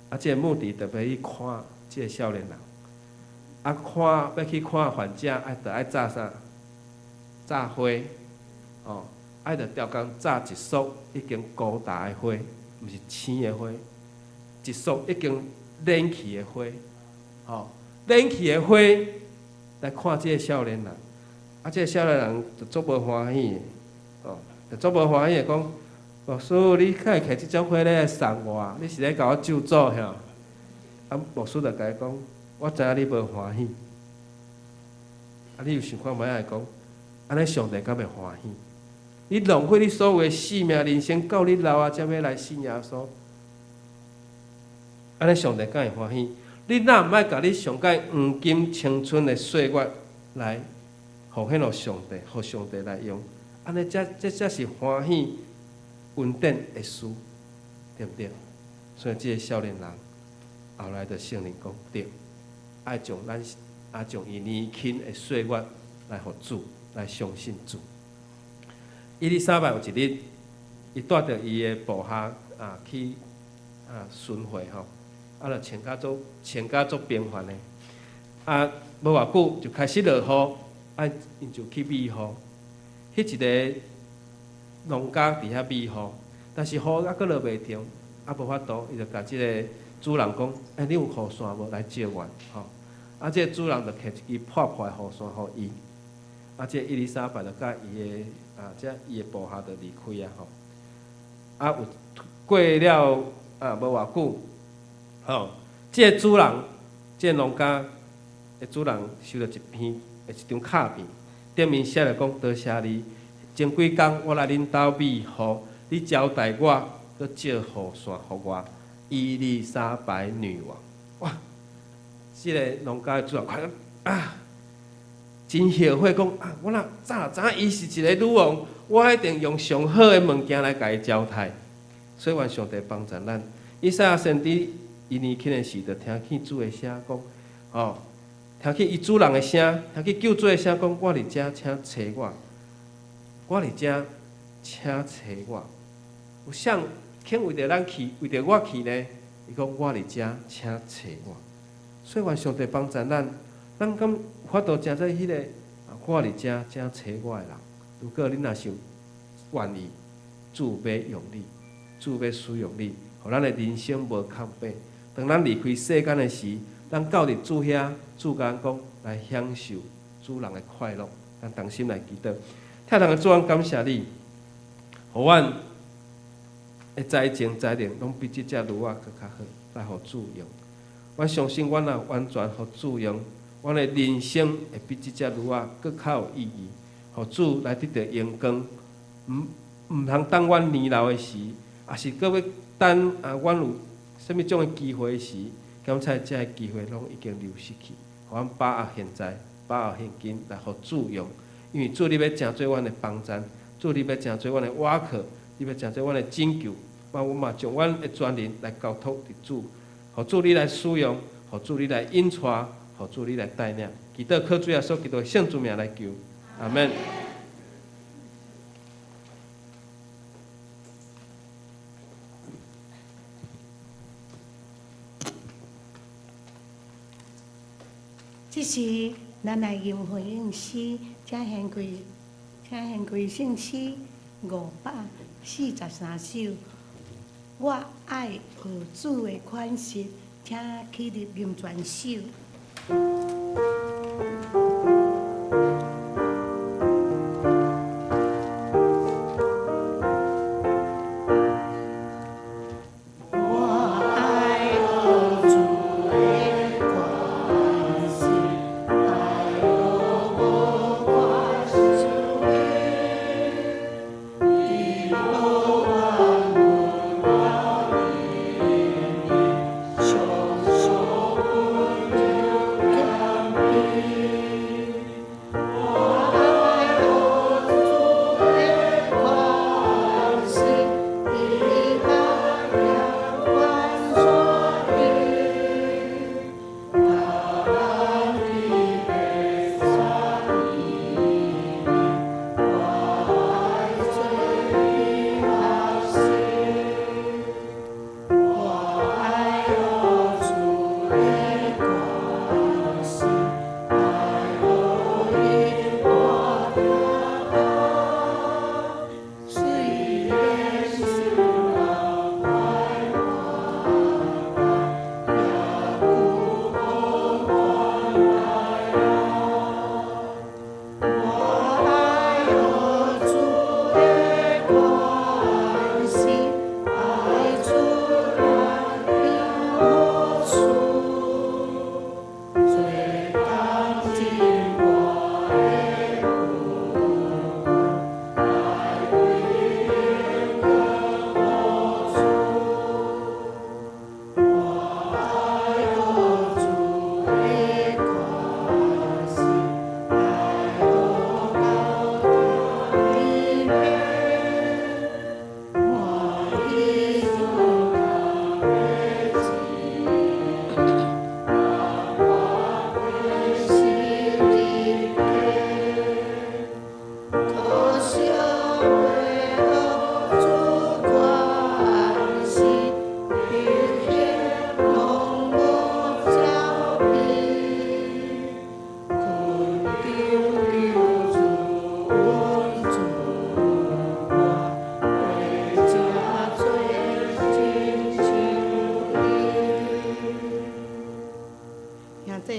啊，這个穆迪就欲去看這个少年人。啊，看欲去看患者，愛著愛紮啥？紮花，哦，愛著刁工紮一束已經枯焦的花，毋是青的花，一束已經蔫去的花，吼，蔫去的花來看這个少年人，啊，這个少年人就足無歡喜的，哦，就足無歡喜的講，牧師，你敢會摕這種花來送我？你是咧共我咒詛吼？啊，牧師就共伊講。我知影你無歡喜，啊！你有想看覓仔講，按呢上帝敢會歡喜？你浪費你所有的性命人生，到你老啊，才欲來信耶穌，按呢上帝敢會歡喜？你若毋愛共你上蓋黃金青春的歲月來奉獻予上帝，予上帝來用，按呢才這才是歡喜恩典的事，對毋對？所以這个少年人後來就承認講對。愛將咱啊將伊年輕的歲月來予主，來相信主。伊麗莎白有一日，伊帶著伊的部下啊去啊巡迴吼，啊，就穿甲足平凡的，啊，無偌久就開始落雨，啊，𪜶就去避雨。彼一个農家佇遐避雨，但是雨猶閣落袂停，啊，無法度，伊就共這个主人講：欸，你有雨傘無？來借阮吼。啊，這个主人就提一支破破的雨傘予伊。啊，這个伊麗莎白就佮伊的啊，這伊的部下就離開啊吼。啊，有過了啊，無偌久，吼，這個主人，這個農家的主人收著一張卡片，頂面寫著講：多謝你，前幾工我來恁兜避雨，你招待我，閣借雨傘予我。伊麗莎白女王，哇！這个農家的主人看啊，真後悔講啊，我若早知影伊是一个女王，我一定用上好的物件來共伊招待。所以願上帝幫助咱。以賽亞先知伊年輕的時，就聽見主的聲講，吼，聽見伊主人的聲，聽見救主的聲講，我佇遮，請揣我，我佇遮，請揣我。有啥肯為著咱去，為著我去呢？伊講我佇遮，請揣我。所以願上帝幫助咱，咱敢有法度成做彼个我佇遮，請揣我的人。如果你若是願意，主欲用你，主欲使用你，予咱的人生無空白。當咱離開世間的時，咱到佇主遐，主共咱講來享受主人的快樂。咱同心來祈禱，疼咱的主，阮感謝你，予阮的才情才能攏比這隻驢仔閣較好，來予主用。我相信，阮若完全予主用，阮的人生會比這隻驢仔閣較有意義。予主來得著榮光，毋通等阮年老的時，抑是閣欲等啊，阮有啥物種的機會時，敢猜這个機會攏已經流失去。予阮把握現在，把握現今來予主用，因為主你欲成做阮的幫贊，主你欲成做阮的倚靠，你欲成做阮的拯救。我嘛將阮的全人來交託佇主，予主你來使用，予主你來引帶，予主你來帶領。祈禱靠主耶穌基督聖主名來求，阿門。這時，咱來吟回應詩，請獻歸聖詩543首。我愛學主的款式，請起立吟全首。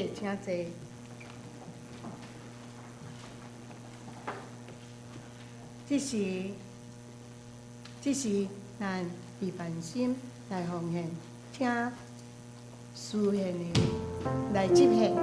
姊請坐。這時，咱預凡心來奉獻，請司獻的來接獻。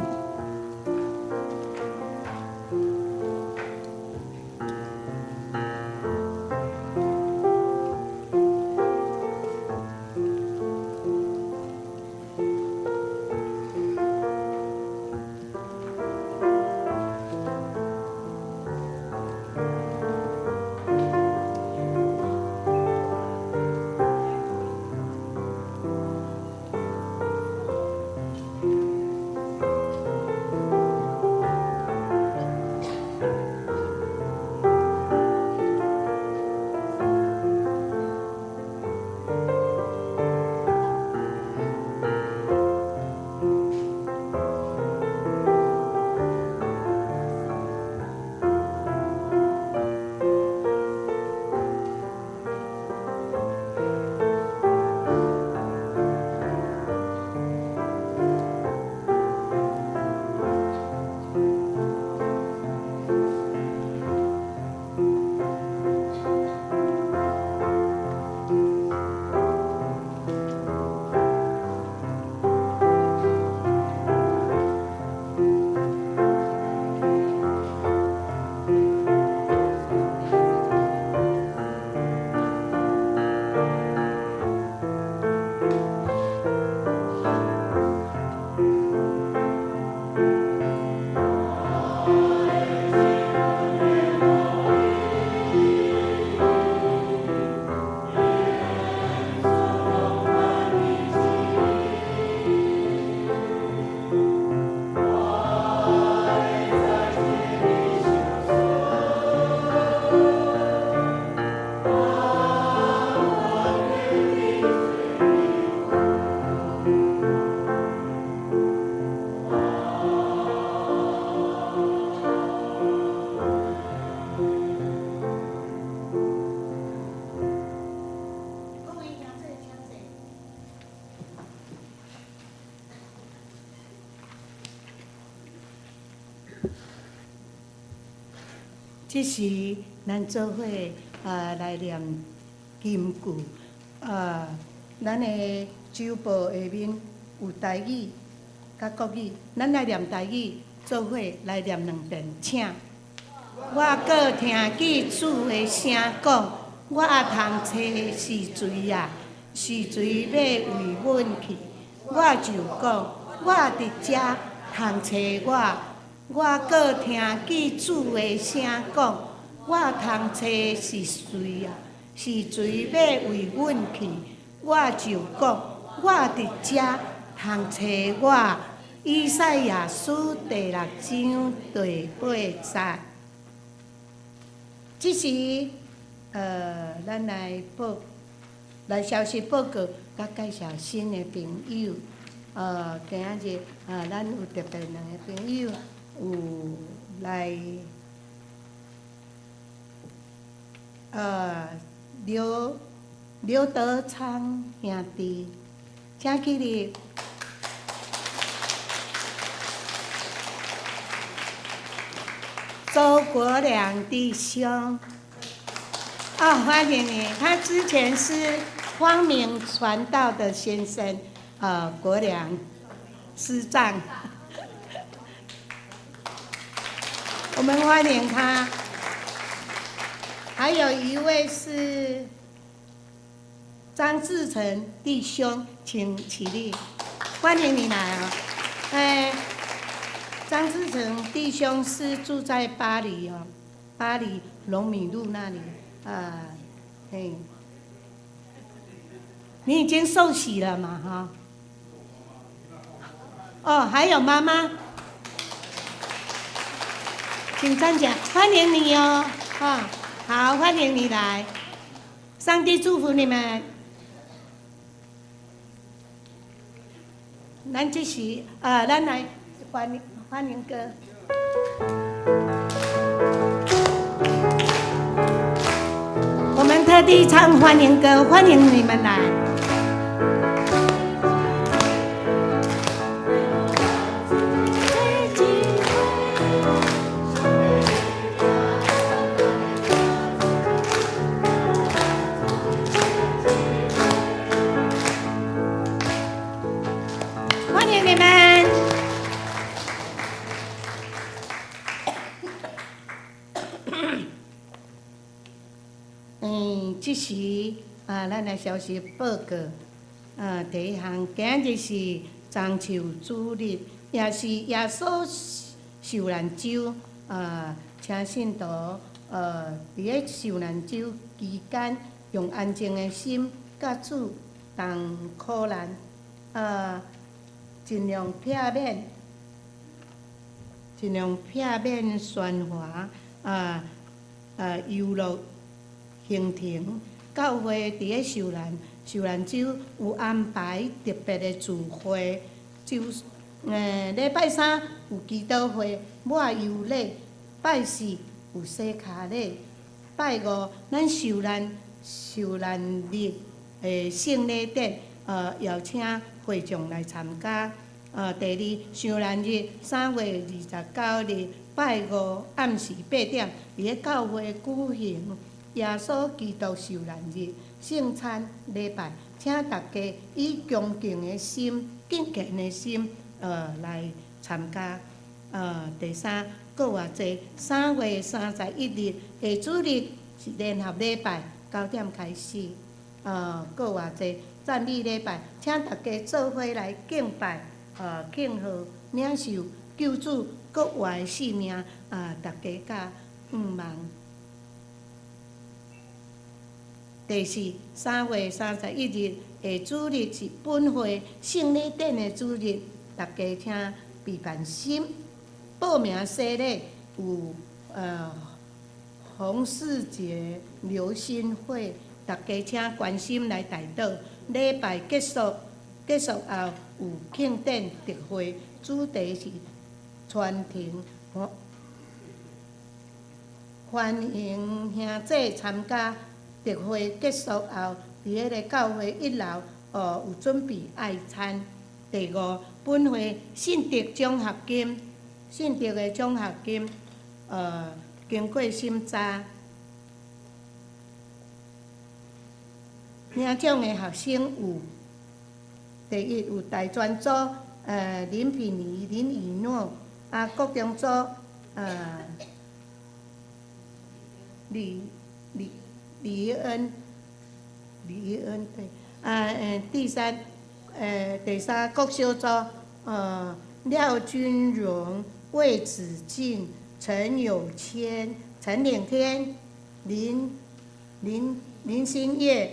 各位兄弟，請坐。這時，咱做伙來念金句。咱的周報下面有台語佮國語，咱來念台語，做伙來念兩遍，請。我閣聽見主的聲講，我通揣是誰啊？是誰欲為阮去？我就講，我佇遮，通揣我。我閣聽見主的聲講，我通揣是誰啊？是誰欲為阮去？我就講，我佇遮，通揣我。以賽亞書第六章第八節。這時，咱來報來消息報告，佮介紹新的朋友。今仔日咱有特別兩个朋友有來，劉劉德昌兄弟，請起立。周國良弟兄，哦，歡迎你。他之前是光明傳道的先生，國良師長，我們歡迎他。還有一位是張志成弟兄，請起立，歡迎你來哦。哎，張志成弟兄是住在巴黎哦，巴黎龍米路那裡啊，嘿，你已經受洗了嘛？哈？哦，還有媽媽，請站起來，歡迎你哦，啊，好，歡迎你來，上帝祝福你們。咱這時，咱來歡迎歡迎歌。我們特地唱歡迎歌，歡迎你們來。你們。這時啊，咱來消息報告。啊，第一項，今日是棕樹主日，也是耶穌受難週。啊，請信徒佇咧受難週期間，用安靜的心，佮主同苦難。盡量避免，盡量避免喧譁。遊樂行程。教會佇咧受難週有安排特別的聚會，就禮拜三有祈禱會、抹油禮，拜四有洗跤禮，拜五咱受難日的聖禮典，邀請會眾來參加。第二受難日3月29日拜五暗時8點，佇咧教會舉行耶穌基督受難日聖餐禮拜，請大家以恭敬的心、敬虔的心，來參加。第三，閣偌濟，3月31日下主日是聯合禮拜，9點開始。閣偌濟讚美禮拜，請大家做伙來敬拜，慶賀領受救主閣活的性命，啊，大家佮向望。第四，3月31日下主日是本會聖禮典的主日，大家請備辦心報名洗禮有洪世杰、劉新慧，大家請關心來代禱。禮拜結束後有慶典特會，主題是傳承，歡迎兄姊參加。特會結束後，佇彼個教會一樓，有準備愛餐。第五，本會信德獎學金，信德的獎學金，經過審查，領獎的學生有：第一有大專組，林品儀、林以諾，啊，國中組，李恩，李恩對，啊，第三國小組，廖君榮、魏子敬、陳有謙、陳領天、林新業、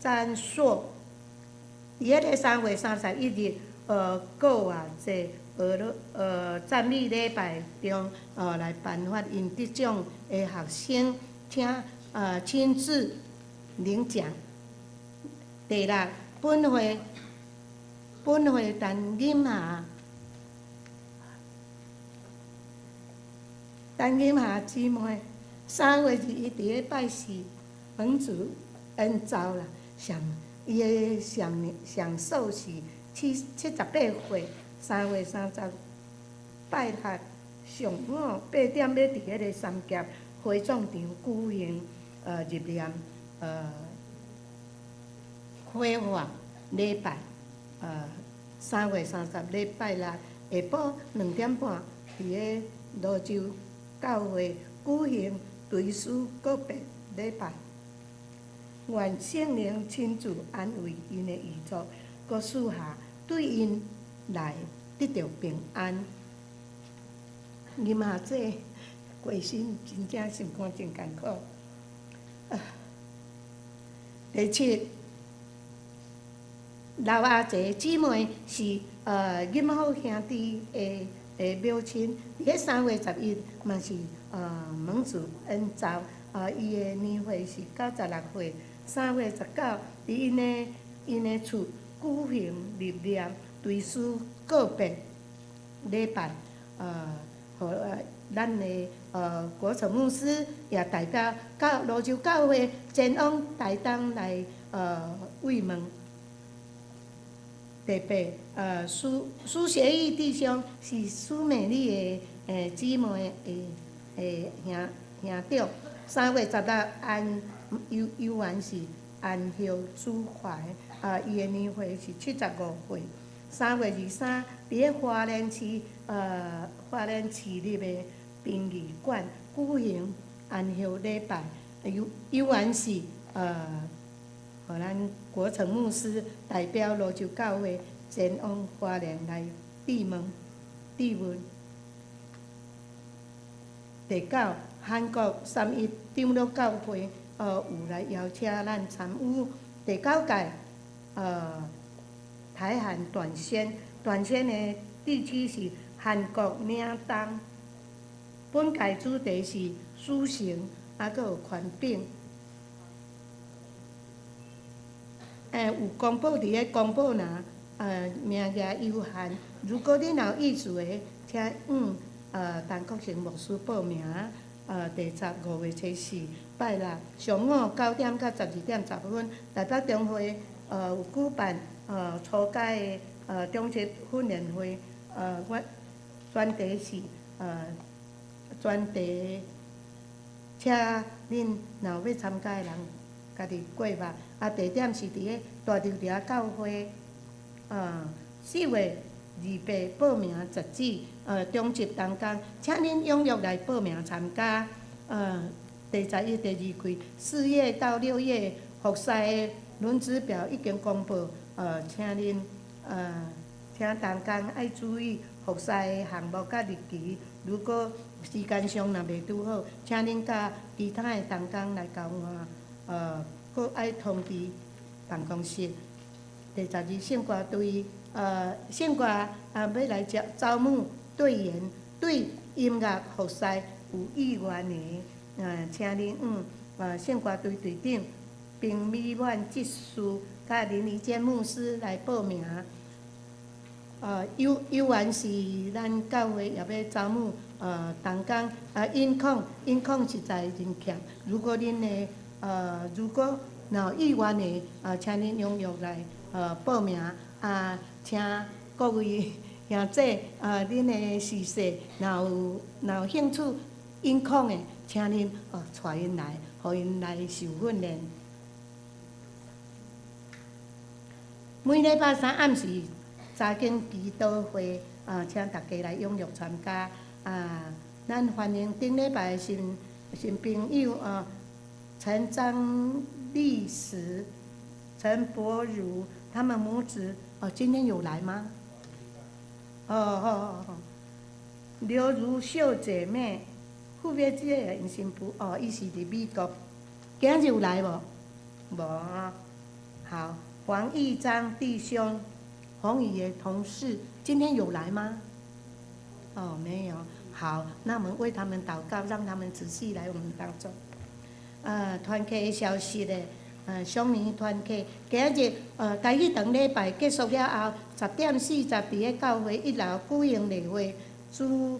詹碩，佇彼個3月31日，閣偌濟讚美禮拜中，來頒發𪜶得獎的學生。請親自領獎。第六，本會陳金霞姊妹，3月21佇咧拜四蒙主恩召啦，上伊的上壽是78歲，3月30拜六上午8點欲佇彼个三峽火葬場舉行入殮火化禮拜，3月30禮拜六下晡2點半，佇个蘆洲教會舉行追思告別禮拜。願聖靈親自安慰𪜶的遺族，閣賜下對𪜶來得著平安。金霞姐過身真正心肝真艱苦。第七，劉阿姐姊妹是任好兄弟的表親，佇咧3月11嘛是蒙主恩召，伊的年歲是96歲。3月19，佇𪜶的厝舉行入殮追思告別禮拜，予咱的國成牧師也代表教蘆洲教會前往台東來慰問。第八，蘇學義弟兄是蘇美麗的姊妹的兄長。3月16安猶原是安息主懷，伊的年歲是75歲。3月23，佇咧花蓮市立的殯儀館舉行安息禮拜，有緣是予咱國成牧師代表蘆洲教會前往花蓮來致問致問。第九，韓國三一長老教會有來邀請咱參與第九屆台韓短宣，短宣的地區是韓國嶺東。本屆主題是死神，猶閣有權柄。有公布佇咧公布欄，名額有限。如果恁有意思的，請向陳國成牧師報名。第十，5月初四，拜六上午9點到12點10分，台北中會有舉辦初階的中職訓練會，我專題是專題，請恁若有欲參加的人，家己過目。啊，地點是佇咧大稻埕教會，4月28報名截止，中職同工，請恁踴躍來報名參加。第11、第二季4月到6月服侍的輪值表已經公布，請同工愛注意服侍的項目佮日期。如果時間上若袂拄好，請恁佮其他的同工來交換，閣愛通知辦公室。第12，聖歌隊，聖歌啊，欲來招募隊員，對音樂服侍有意願的，請恁向聖歌隊隊長平美滿執事佮林宜堅牧師來報名。有緣是咱教會也欲招募同工，啊，音控實在真欠。如果若有意願的，請恁踴躍來報名。啊，請各位兄姐，恁的時勢若有興趣音控的，請恁帶𪜶來，予𪜶來受訓練。每禮拜三暗時查經祈禱會，啊，請大家來踴躍參加。啊，咱歡迎頂禮拜新朋友啊，陳張麗實、陳柏如他們母子，哦，今天有來嗎？哦哦哦，劉如秀姐妹，副別這个𪜶新婦，哦，伊是佇美國，今日有來無？無好，黃義章弟兄，宏宇的同事，今天有來嗎？哦，沒有。好，那我們為他們禱告，讓他們持續來我們當中。團契的消息咧，雙年團契，今日台語堂禮拜結束了後，10點40佇咧教會一樓舉行例會，主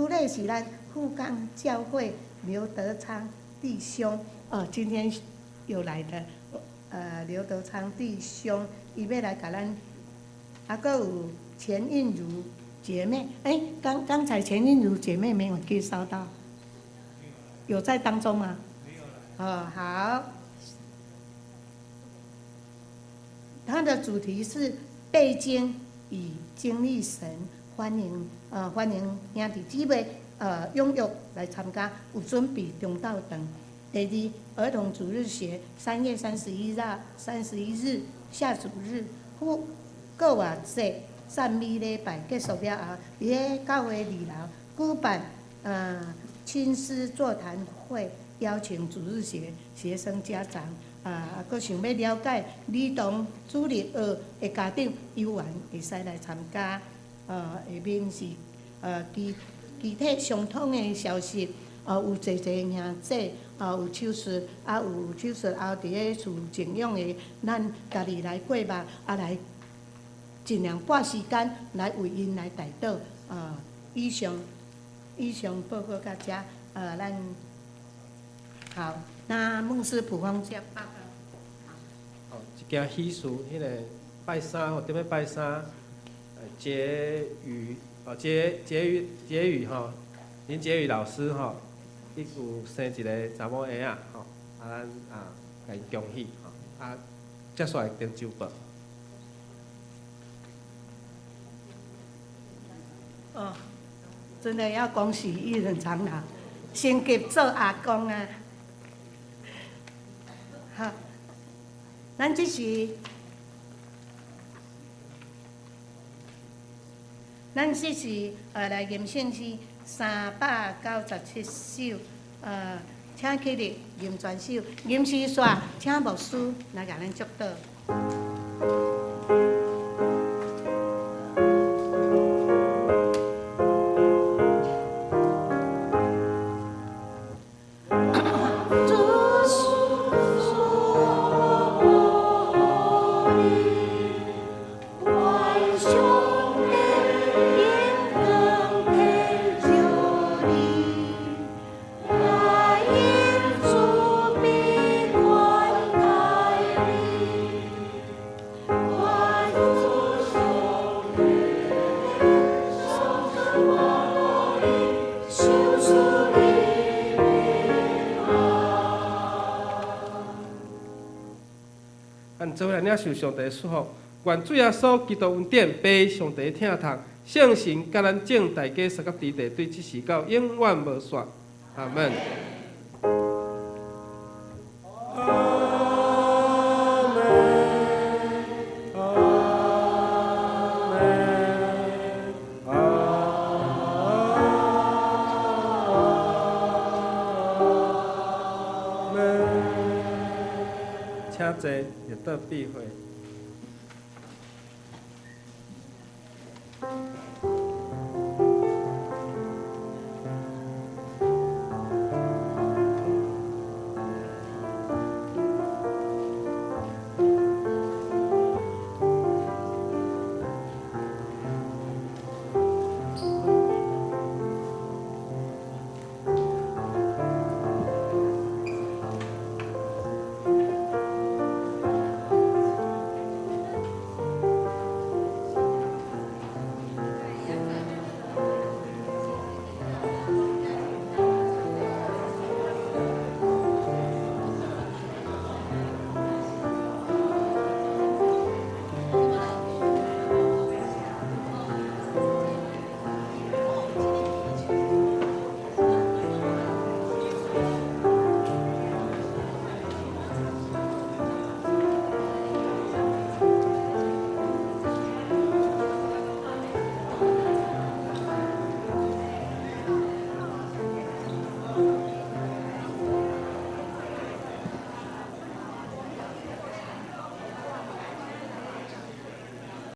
禮是咱富岡教會劉德昌弟兄，哦，今天有來的，劉德昌弟兄，伊欲來共咱，啊，閣有錢韻如姐妹，欸，剛剛才錢韻如姐妹沒有介紹到，有在當中嗎？哦，好。它的主題是背經與經歷神，歡迎兄弟姊妹踴躍來參加，有準備中晝頓。第二，兒童主日學，3月31日下主日，復活節讚美禮拜結束了後，佇咧教會二樓舉辦親師座談會，邀請主日學學生家長啊，閣想欲了解兒童主日學的家長，有緣會使來參加。下面是機體相通的消息，有濟濟兄姊，有手術，啊有手術後佇咧厝靜養的，咱家己來過目，啊來盡量撥時間來為𪜶來代禱。以上報告到遮，咱好，那牧師普方接報告。哦，一件喜事，彼个拜三吼，頂欲拜三，傑宇哦，傑傑傑宇吼，林傑宇老師吼，伊有生一个查某嬰仔吼，啊咱啊，共𪜶恭喜吼，啊，接下來點周報。哦，真的要恭喜義人長老升級做阿公啊！好，咱這時來吟聖詩397首，請起立吟全首，吟詩煞，請牧師來共咱祝禱。咱做伙來領受上帝的祝福，願主耶穌基督恩典、父上帝疼痛、聖神佮咱眾大家相佮佇地，對這時到永遠無煞。阿門。阿門，阿門，阿門。請坐，熱禱閉會。